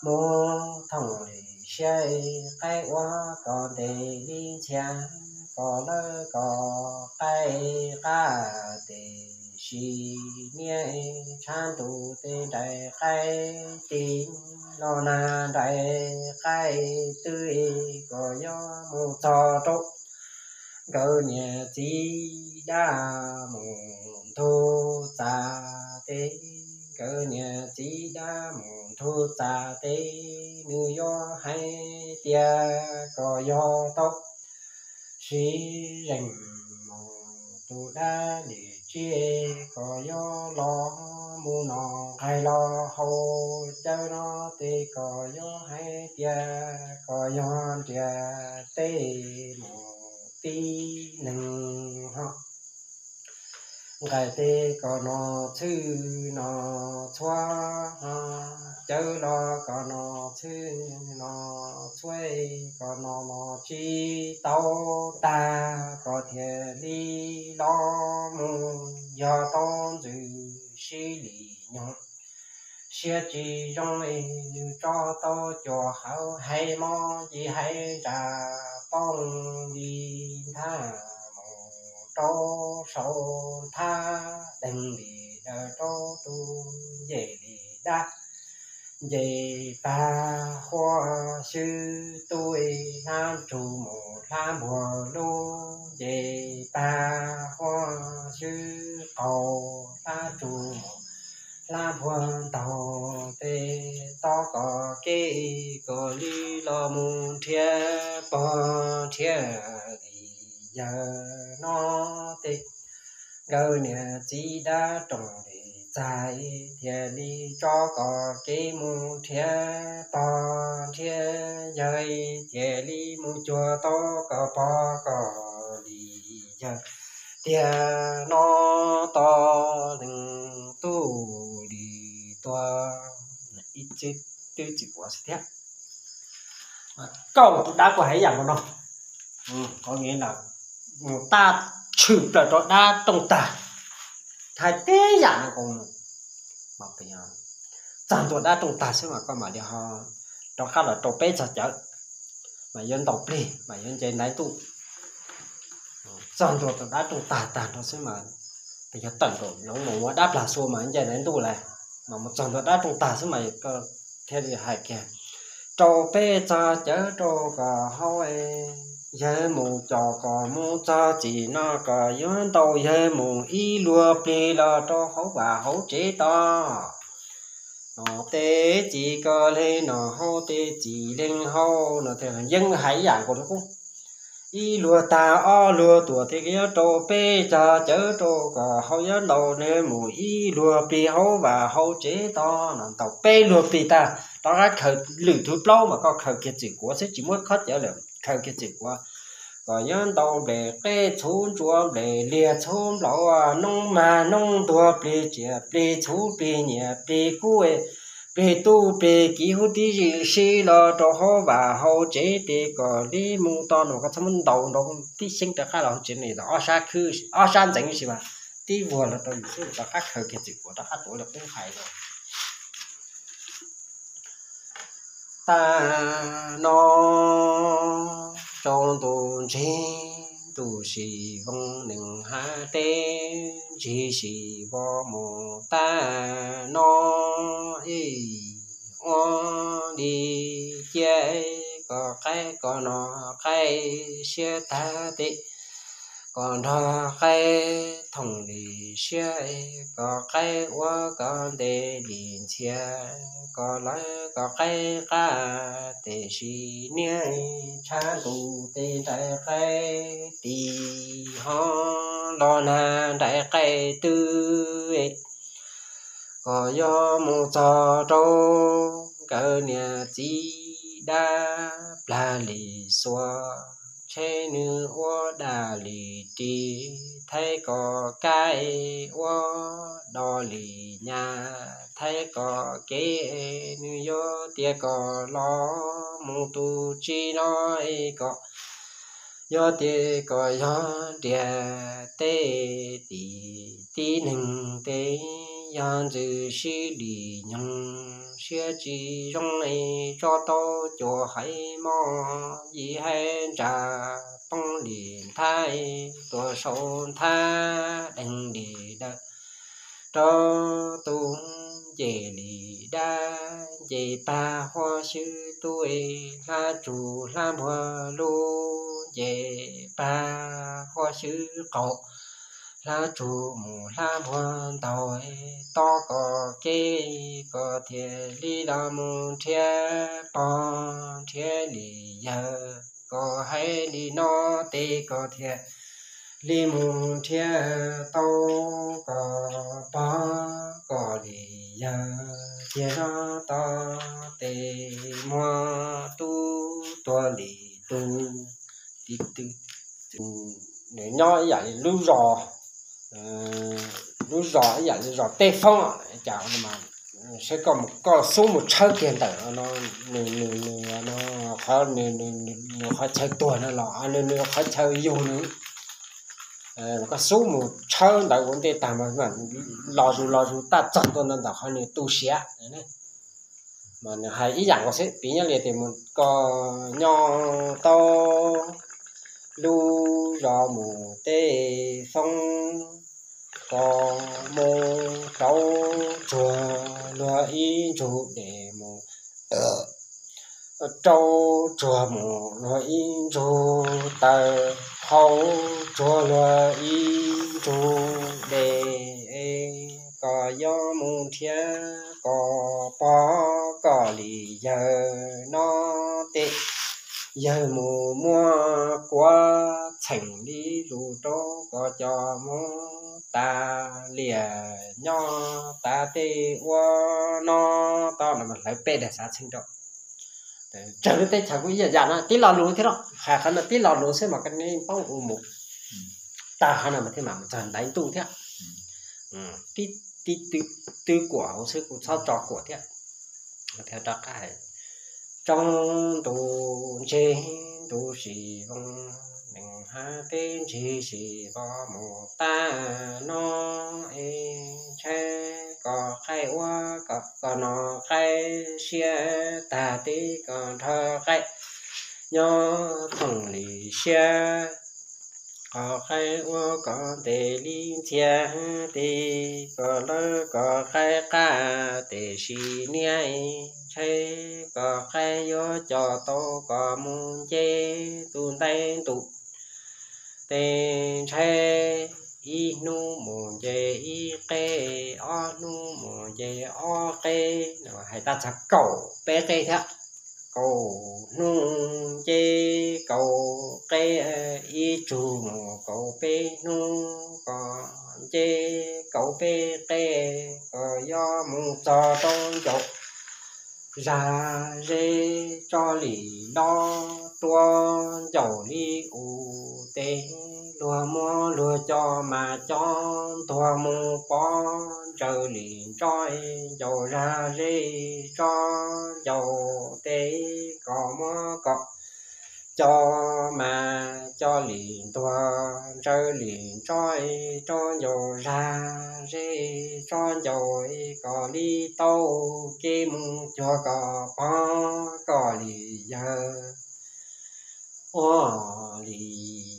mus thooj li siab, qaib ua koj ntev li ntxhias, koj lawv koj qaib qab tes sim niaj tshav ntuj, tes nraim qaib tis los nag nraim qaib twb, koj yuav mus txog rau nkawd niam txiv dab mus ntuj txas tes, nkawd niam txiv dab mus ntuj txas tes, nws yuav hais tias koj yog tau siv zeeg mus tus dab li tsiaj, koj yuav los mus noj nqaij los haus, cawv no tes koj yuav hais tias koj yog ntiaj teb mus tib neeg ho. nqaij teb kom no txhwb no txhua, cawv los kom no txhwb no txhua, kom no mos tsis tau tag kom thiaj li los mus, yog tau ntxwg sib li nyoog siab tsis zoo es nws tso tau cuag hauv hais mos yim hais ntsa poob li nthab mus rau saum nthab, deeg li daws rau tus ncej li dab, ncej pag huab xwb tub, hlab tsuj mus hlab npuag lub, ncej pag huab xwb qaus, hlab tsuj mus hlab npuag ntaug, tej tob kom kev kom li los mus nrhiav pog nrhiav li yawg no tej. Nkawd niam txiv dab roog li txais thiaj li tso kom kev mus nrhiav pog nrhiav yawg, thiaj li mus cuag tau kom pog kom li yawg tiag no, tos leej tub li tuag. Ib txwm tub txwm kuav xwb thiab. Kauj tus dab kuj hais ib yam nkaus no, qhov tab tshwm plaws rau dab rooj tag, hais tib yam nkaus. Txog ntua dab rooj tag xwb mas koj mam li ho rov qab los rau peb txog cawv, mas yuav ntaus plig mas yuav nce ntaiv ntuj. Txog ntua rau dab rooj tag tag nrho xwb mas, yog tawm nkaus zoov mus ua dab plag xua mas nce ntaiv ntuj lawm, mas mus txog ntua dab rooj tag xwb mas koj thiaj li hais kiag, rau peb txog cawv rau kom haub, yawg mus cos kom mus txog txim no kom yuav ntaus yawg mus ib luag plig los rau hauv vaj hauv tsev tod. No tej txiv koj leeg no haub, tej txiv leeg haub no, yeej hais ib yam nkaus li qub. Ib luag tag ob luag tuam thiaj yuav rau peb txog cawv rau kom haub, yuav ntaus nws mus ib luag plig hauv vaj hauv tsev tod no. Ntaus peb luag plig tag rov qab khaws lwm thwv plaub mas koj khaws kiag txwm kuav xwb, tsis muab khob cawv lawm, khaws kiag txwm kuav kom yuav ntaus nplej qeb txhuv ntsuav nplej liag txhuv nplaum, noob mag noob ntuag plig tsiaj plig txhuv plig nyiaj plig kub, plig tub plig kiv huv tib si los rau hauv vaj hauv tsev, tej kom li mus tod no. Koj txhob muab ntaus nrov tib xyeeb rov qab los hauv tsev ne, ob sab khwb ob sab ntxeev si mas tib vuag los rau yus xwb, rov qab khaws kiag txwm kuav rov qab tuav li qub hais los. Tag no tsaus ntuj ntsig, ntuj sim voos neeg hav teb ntsig sim vos mus tag no. Ib ua li cia kom qaib kom no qaib siab tag teb, kom nrog qaib thoom li siab, kom qaib ua kom ntev li ntxhias, kom lawv kom qaib qab teb sim niaj tshav ntuj teb nraim qaib tis ho los nag nraim qaib twb. Kom yuav mus txog rau nkawd niam txiv dab plag li xuas, ntshe nws ua dab li ris, thaib kom kaib ua do li nyab, thaib kom kev nws yuav tias kom los mus tus tsis no, kom yog tias kom yog ntiaj teb tim tib neeg teb, yog ntxwg sib li nyoog siab tsis zoo es tso tau cuag haiv mos yim haiv ntsa poob li nthab tuaj saum nthab deeg li dawm rau tus ncej li dab ncej pag huab xwb tub, hlab tsuj hlab npuag lub ncej pag huab xwb qaum, hlab tsuj mus hlab npuag ntaug, tob kom kev kom thiaj li los mus nrhiav pog nrhiav li yawg, kom hais li no tes kom thiaj li mus nrhiav tau kom pog kom li yawg, tiag no tos tes muag tub tuag li tub. Tib tw nws nyob ib yam li lub zos zos ib yam li zos Tej Foob, cas seb koj mus, koj xub mus tshawb kiag ntawm no, nws, nws, nws, qhov, nws, nws, nws qhov chaw tuag no los nws, nws qhov chaw yug nws, koj xub mus tshawb ntawd ua ntej tag mas los zus los zus taj txog ntua ntawm qhov nws tu siav. Mas nws hais ib yam nkaus xwb, piv nyob li tias mus koj nyob tau lub zos mus Tej Foob, koj mus rau tsuag luag ib ntsug dej mus, rau tsuag mus luag ib ntsug taw, hau tsuag luag ib ntsug dej, koj yuav mus nrhiav koj pog koj li yawg no tej, yawg mus muab kuav txheem li lus rau koj coj mus tas liam nyob tas tej ua no tau no mas hlawv peb daim xav txheej rau. Tsawg lub teb chaws kuj ib yam yam no tib lo lus thiab no, hais qhov no tib lo lus xwb mas koj nej paub ua mus tag qhov no mas thiaj mam mus txog ntaiv ntuj thiab. Tib, tib twb kuam hauv xwb kuj txhob tso kuam thiab. Thiab rov qab hais, tsob ntuj ntsig ntuj sis voos, nees hav teb ntsig sis vos mus tag no es ntshe koj qaib ua koj, koj no qaib siab tag tib koj nrho qaib nyob thoom li siab. Koj qaib ua koj ntes li ntxhias tib koj lawv koj qaib qaj tiam sis niaj ntshe koj qaib yuav coj tau koj mus nce tus ntaiv ntuj. Tej ntshe ib hnub mus nce ib qe, ob hnub mus nce ob qe, hais tab txog kaum peb qe thiab. Kaum hnub nce kaum qe, ib tsug mus kaum peb hnub, koj nce kaum peb qe, koj yuav mus txog rau ncauj zaj zeb tso li los tuaj ncauj li u tej, luag muab luag coj mas coj ntuag mus pov ntsawj li ntso ncauj zaj zeb tso ncauj tej, koj muab koj coj mas coj li ntuag ntsawj li ntso tso ncauj zaj zeb tso ncauj, koj li tau kev mus cuag koj pog koj li yawg ua li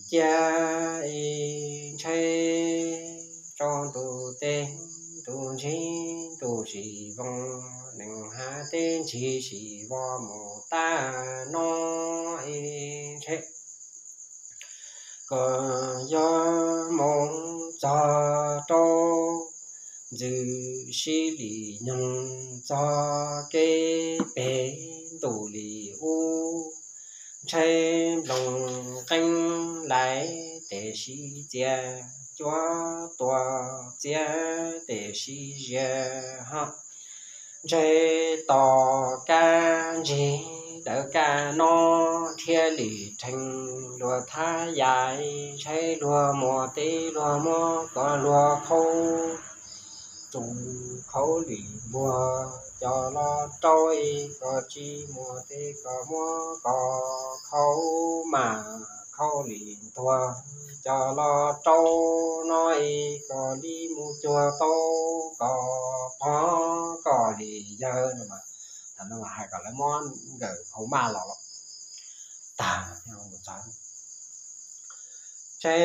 cia ntshe tsob ntuj teb ntuj ntsig ntuj sis voos, nees hav teb ntsig sis vos mus tag no ntshe koj yuav mus txog rau ntxwj sib li nyoog txog kev pem ntuj li ub, ntshe nplooj qeeb lais tiam sis txias cuab tua txias tiam sis zias ho ntshe tos kab ntsig dawm kab no, nrhiav li rhees luag thab yais, ntshe luag muaj teb luag muab koj luag khaub, tus khaub li npuag coj los rau koj, tsis muaj teb koj muab koj khaub mas khaub li ntuag coj los rau no, koj li mus cuag tau koj pog koj li yawg no. Thaum no mas hais kom lawv muab nkawm hauv maj los los tag, ntshe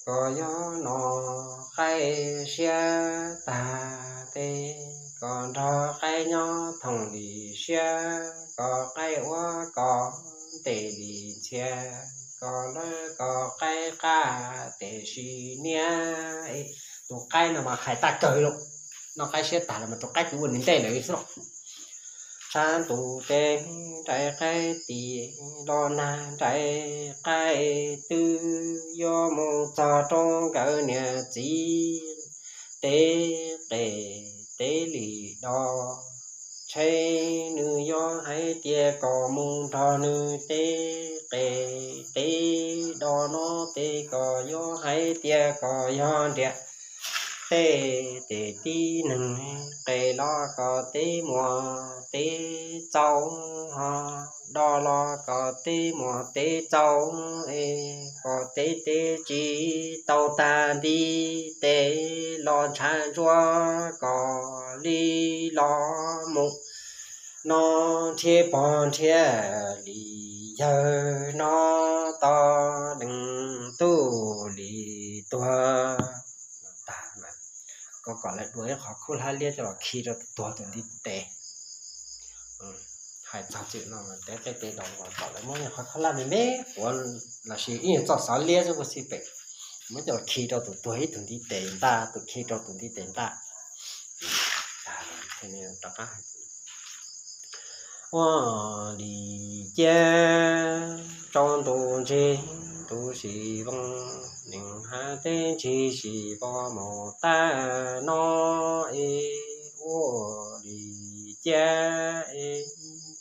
koj yog no qaib siab tag teb, koj nrog qaib nyob thoom li siab, koj qaib ua koj ntes li ntxhias, koj lawv koj qaib qaj tiam sis niaj, tus qaib no mas hais tag kawg li, no qaib siab tag los mas tus qaib kuj ua nws ntej lawm xwb los. Sab ntuj teb nraim qaib tim los nag nraim qaib twb yuav mus txog rau nkawd niam txiv teb qe teb li do, ntshe nws yuav hais tias kom mus nrog nws teb qe teb do no, teb kom yuav hais tias kom yog nriam tej tes tib neeg, qe los kom teb muas teb txaus, ho do los kom teb muas teb txaus, es kom teb teb tsis tau tag ntiv tes los ntshav ntsuab kom li los mus no nrhiav pog nrhiav li yawg no tos leej tub li tuag. Koj kom lawv dua ib qhov khaub hlab liab coj los khi rau tus tuag tus ntiv tes. Hais txog txim no mas tej qe tes dos los kom lawv muab qhov khaub hlab me me quav los sis ib nyuag txoj xov liab xwb puas xij pem, muab coj los khi rau tus tuag ib tug ntiv tes ntaj, tus khi rau tus ntiv tes ntaj. Rov qab ua li ciab rau ntu ntsis ntu sis voos, nees hav teb ntsis sis vos mus tag no es ua li ciab es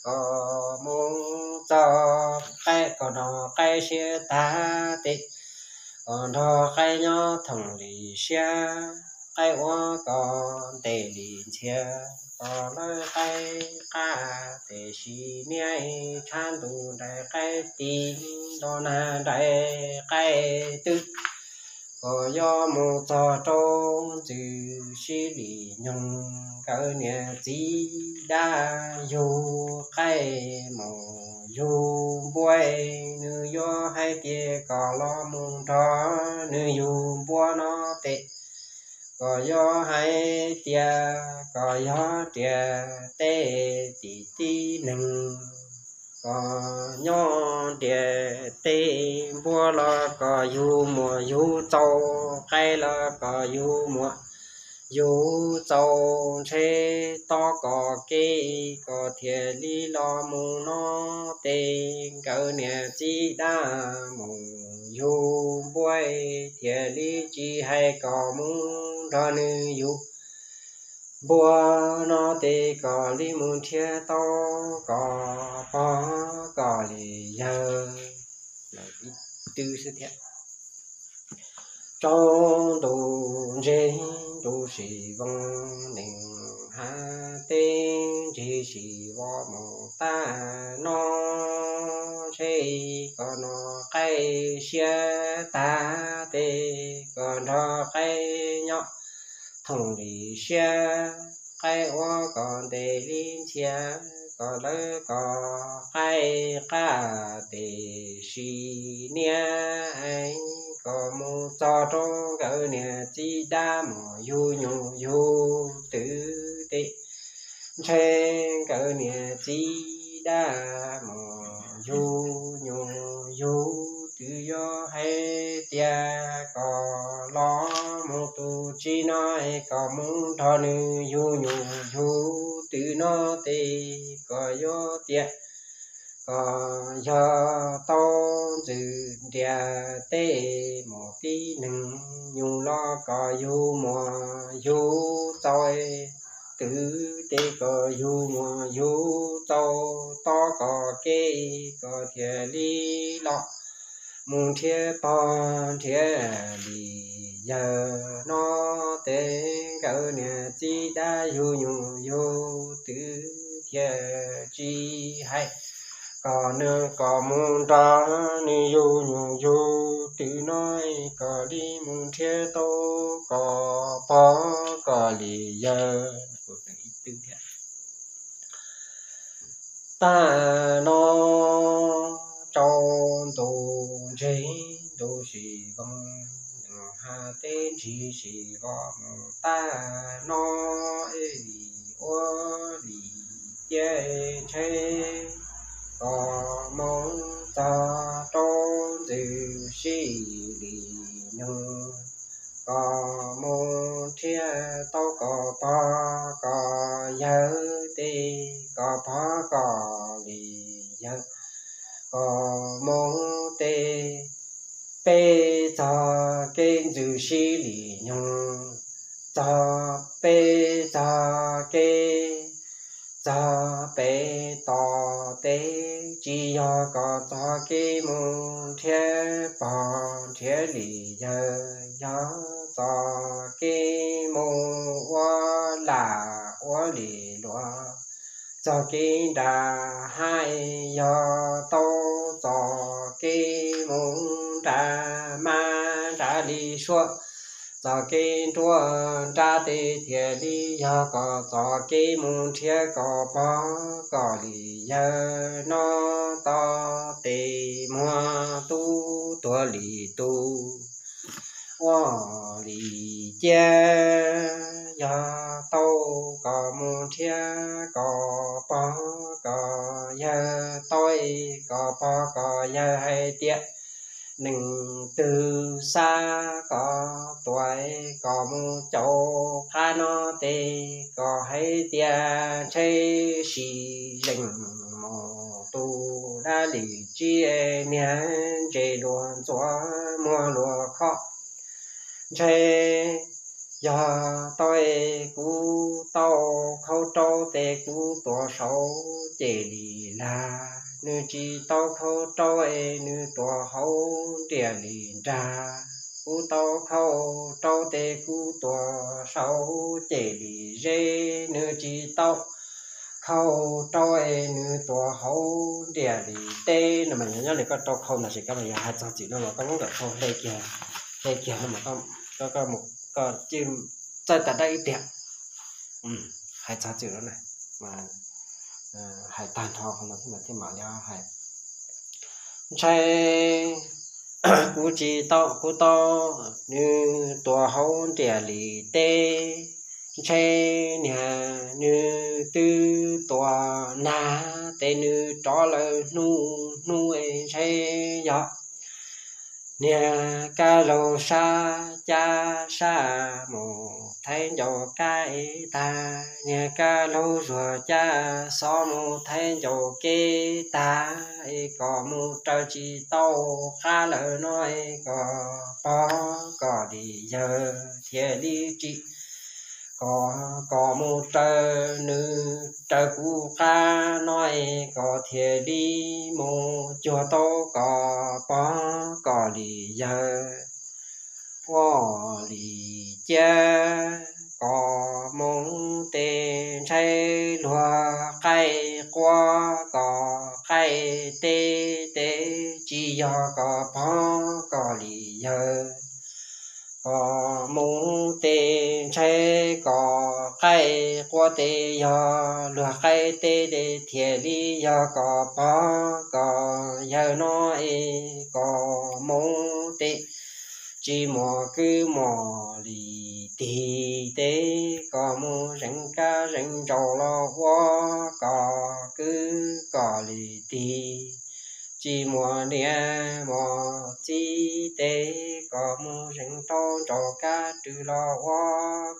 kom mus txog qaib, kom nrog qaib siav tag tes, kom nrog qaib nyob thoom li siab, qaib ua kom ntes li ntxhias, kom lawv qaib qab tes sis niab tshab ntuj nraim qaib tis, nrog nag nraim qaib twb, kom yuav mus txog rau ntxwg sib li nyoog, nkawd niam txiv dab yug qaib mus yug npua, nws yuav hais tias kom los mus nrog nws yug npua no tes, kom yuav hais tias kom yog riam tej tim tib neeg, kom nyob riam tej npua los kom yug muas yug txaus, qaib los kom yug muas yug txaus, ntshe tob kom kev kom thiaj li los mus no tes, nkawd niam txiv dab mus yug npua, thiaj li tsis hais kom mus nrog nws yug npua no tes, kom li mus nrhiav tau kom pog kom li yawg. Lawv ib twb xwb thiab. Rau ntu ntsis ntu sis voos, nees hav teb ntsis sis vos mus tag no, ntshe kom nrog qaib siav tag tes, kom nrog qaib nyob thoom li siab, qaib ua kom ntes li ntxhias, kom lawv kom qaib qab tes sis niab, kom mus txog rau nkawd niam txiv dab mus yug nyuj yug twm tes, ntshe nkawd niam txiv dab mus yug nyuj yug twm, yuav hais tias kom los mus tus txiv no, kom mus nrog nws yug nyuj yug twm no tes, kom yuav tias kom yog tau ntxwg nriam tej mus tib neeg, nyuj los kom yug muas yug txaus, twm tes kom yug muas yug txaus, tob kom kev kom thiaj li los mus nrhiav pog nrhiav li yawg no tes, nkawd niam txiv dab yug nyuj yug twm thiaj tsis hais kom nws kom mus nrog nws yug nyuj yug twm no, kom li mus nrhiav tau kom pog kom li yawg. Tag no rau ntu ntsis ntu sis voos, nees hav teb ntsis sis vos mus tag no, es li ua li ciab ntshe kom mus txog rau ntxwg sib li nyoog, kom mus nrhiav tau kom pog kom yawg tes, kom pog kom li yawg, kom mus tes peb txog kev ntxwg sib li nyoog, txog peb txog kev, txog peb tos tes, tsis yog kom txog kev mus nrhiav pog nrhiav li yawg, yog txog kev mus ua lam ua li luag, txoj kev nram hav yog tau txoj kev mus nram mab nram li suab, txoj kev nruab nrab tes thiaj li yog kom txoj kev mus nrhiav kom pog kom li yawg noj toj tes muag tub tuag li tub. Ua li cia yog tau kom mus nrhiav kom pog kom yawg tau, kom pog kom yawg hais tias neeg twg xav kom tuaj kom mus caum qab no tes kom hais tias ntshe sis zeem mus tus dab li tsib niag ntse luag ntxuav muag luag khob. Ntshe yog tau es kuv tau khaub rau tes kuv tuam saud ces li lag, nws tsis tau khaub rau es nws tuam hauv nriam li nrag, kuv tau khaub rau tes kuv tuam saud ces li ze, nws tsis tau khaub rau es nws tuam hauv nriam li teb no. Mas nyob li koj rau khaub no ces koj yog hais txog txim no los koj muab nkawm khaub hle kiag, hle kiag no mas koj, koj, koj mus, koj cia li txawj tas dab ib pliag. Hais txog txim no na, hais tag nrho qhov no thiab mam li hais. Ntshe kuv tsis tau, kuv tau nws tuam hauv ntiam li teb, ntshe niag nws twb tuam nag tes nws rov lawm hnub hnub es ntshe yog niag kab laug sab cab sab mus thaij ncauj kab es tag, niag kab laug zuag cab xov mus thaij ncauj kev tag, es kom mus raws tsis tau qab lawm no es kom pog kom li yawg thiaj li tsis kom, kom mus raws nws raws kuv qab no es kom thiaj li mus cuag tau kom pog kom li yawg. Ua li cia kom mus tes ntshe luag qaij qua kom qaij teb tes tsis yog kom pog kom li yawg. Kom mus tes ntshe kom qaij qua tes yog luag qaij teb tes thiaj li yog kom pog kom yawg no es kom mus tes tsis muaj kwv muaj li tig tes kom mus zeev kab zeev ntsaum los ua kom kwv kom li tig. Tsis muaj niam muaj txiv tes kom mus zeev rau ntsaum kab rwg los ua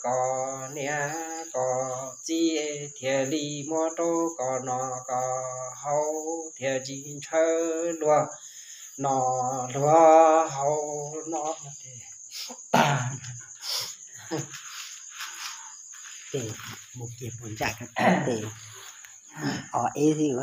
kom niam kom txiv thiaj li muab rau kom noj kom haus thiaj tsis ntshaw luag noj luag haus no. Tag tes mus kiag puag ntsaj kab tes o eb xwb.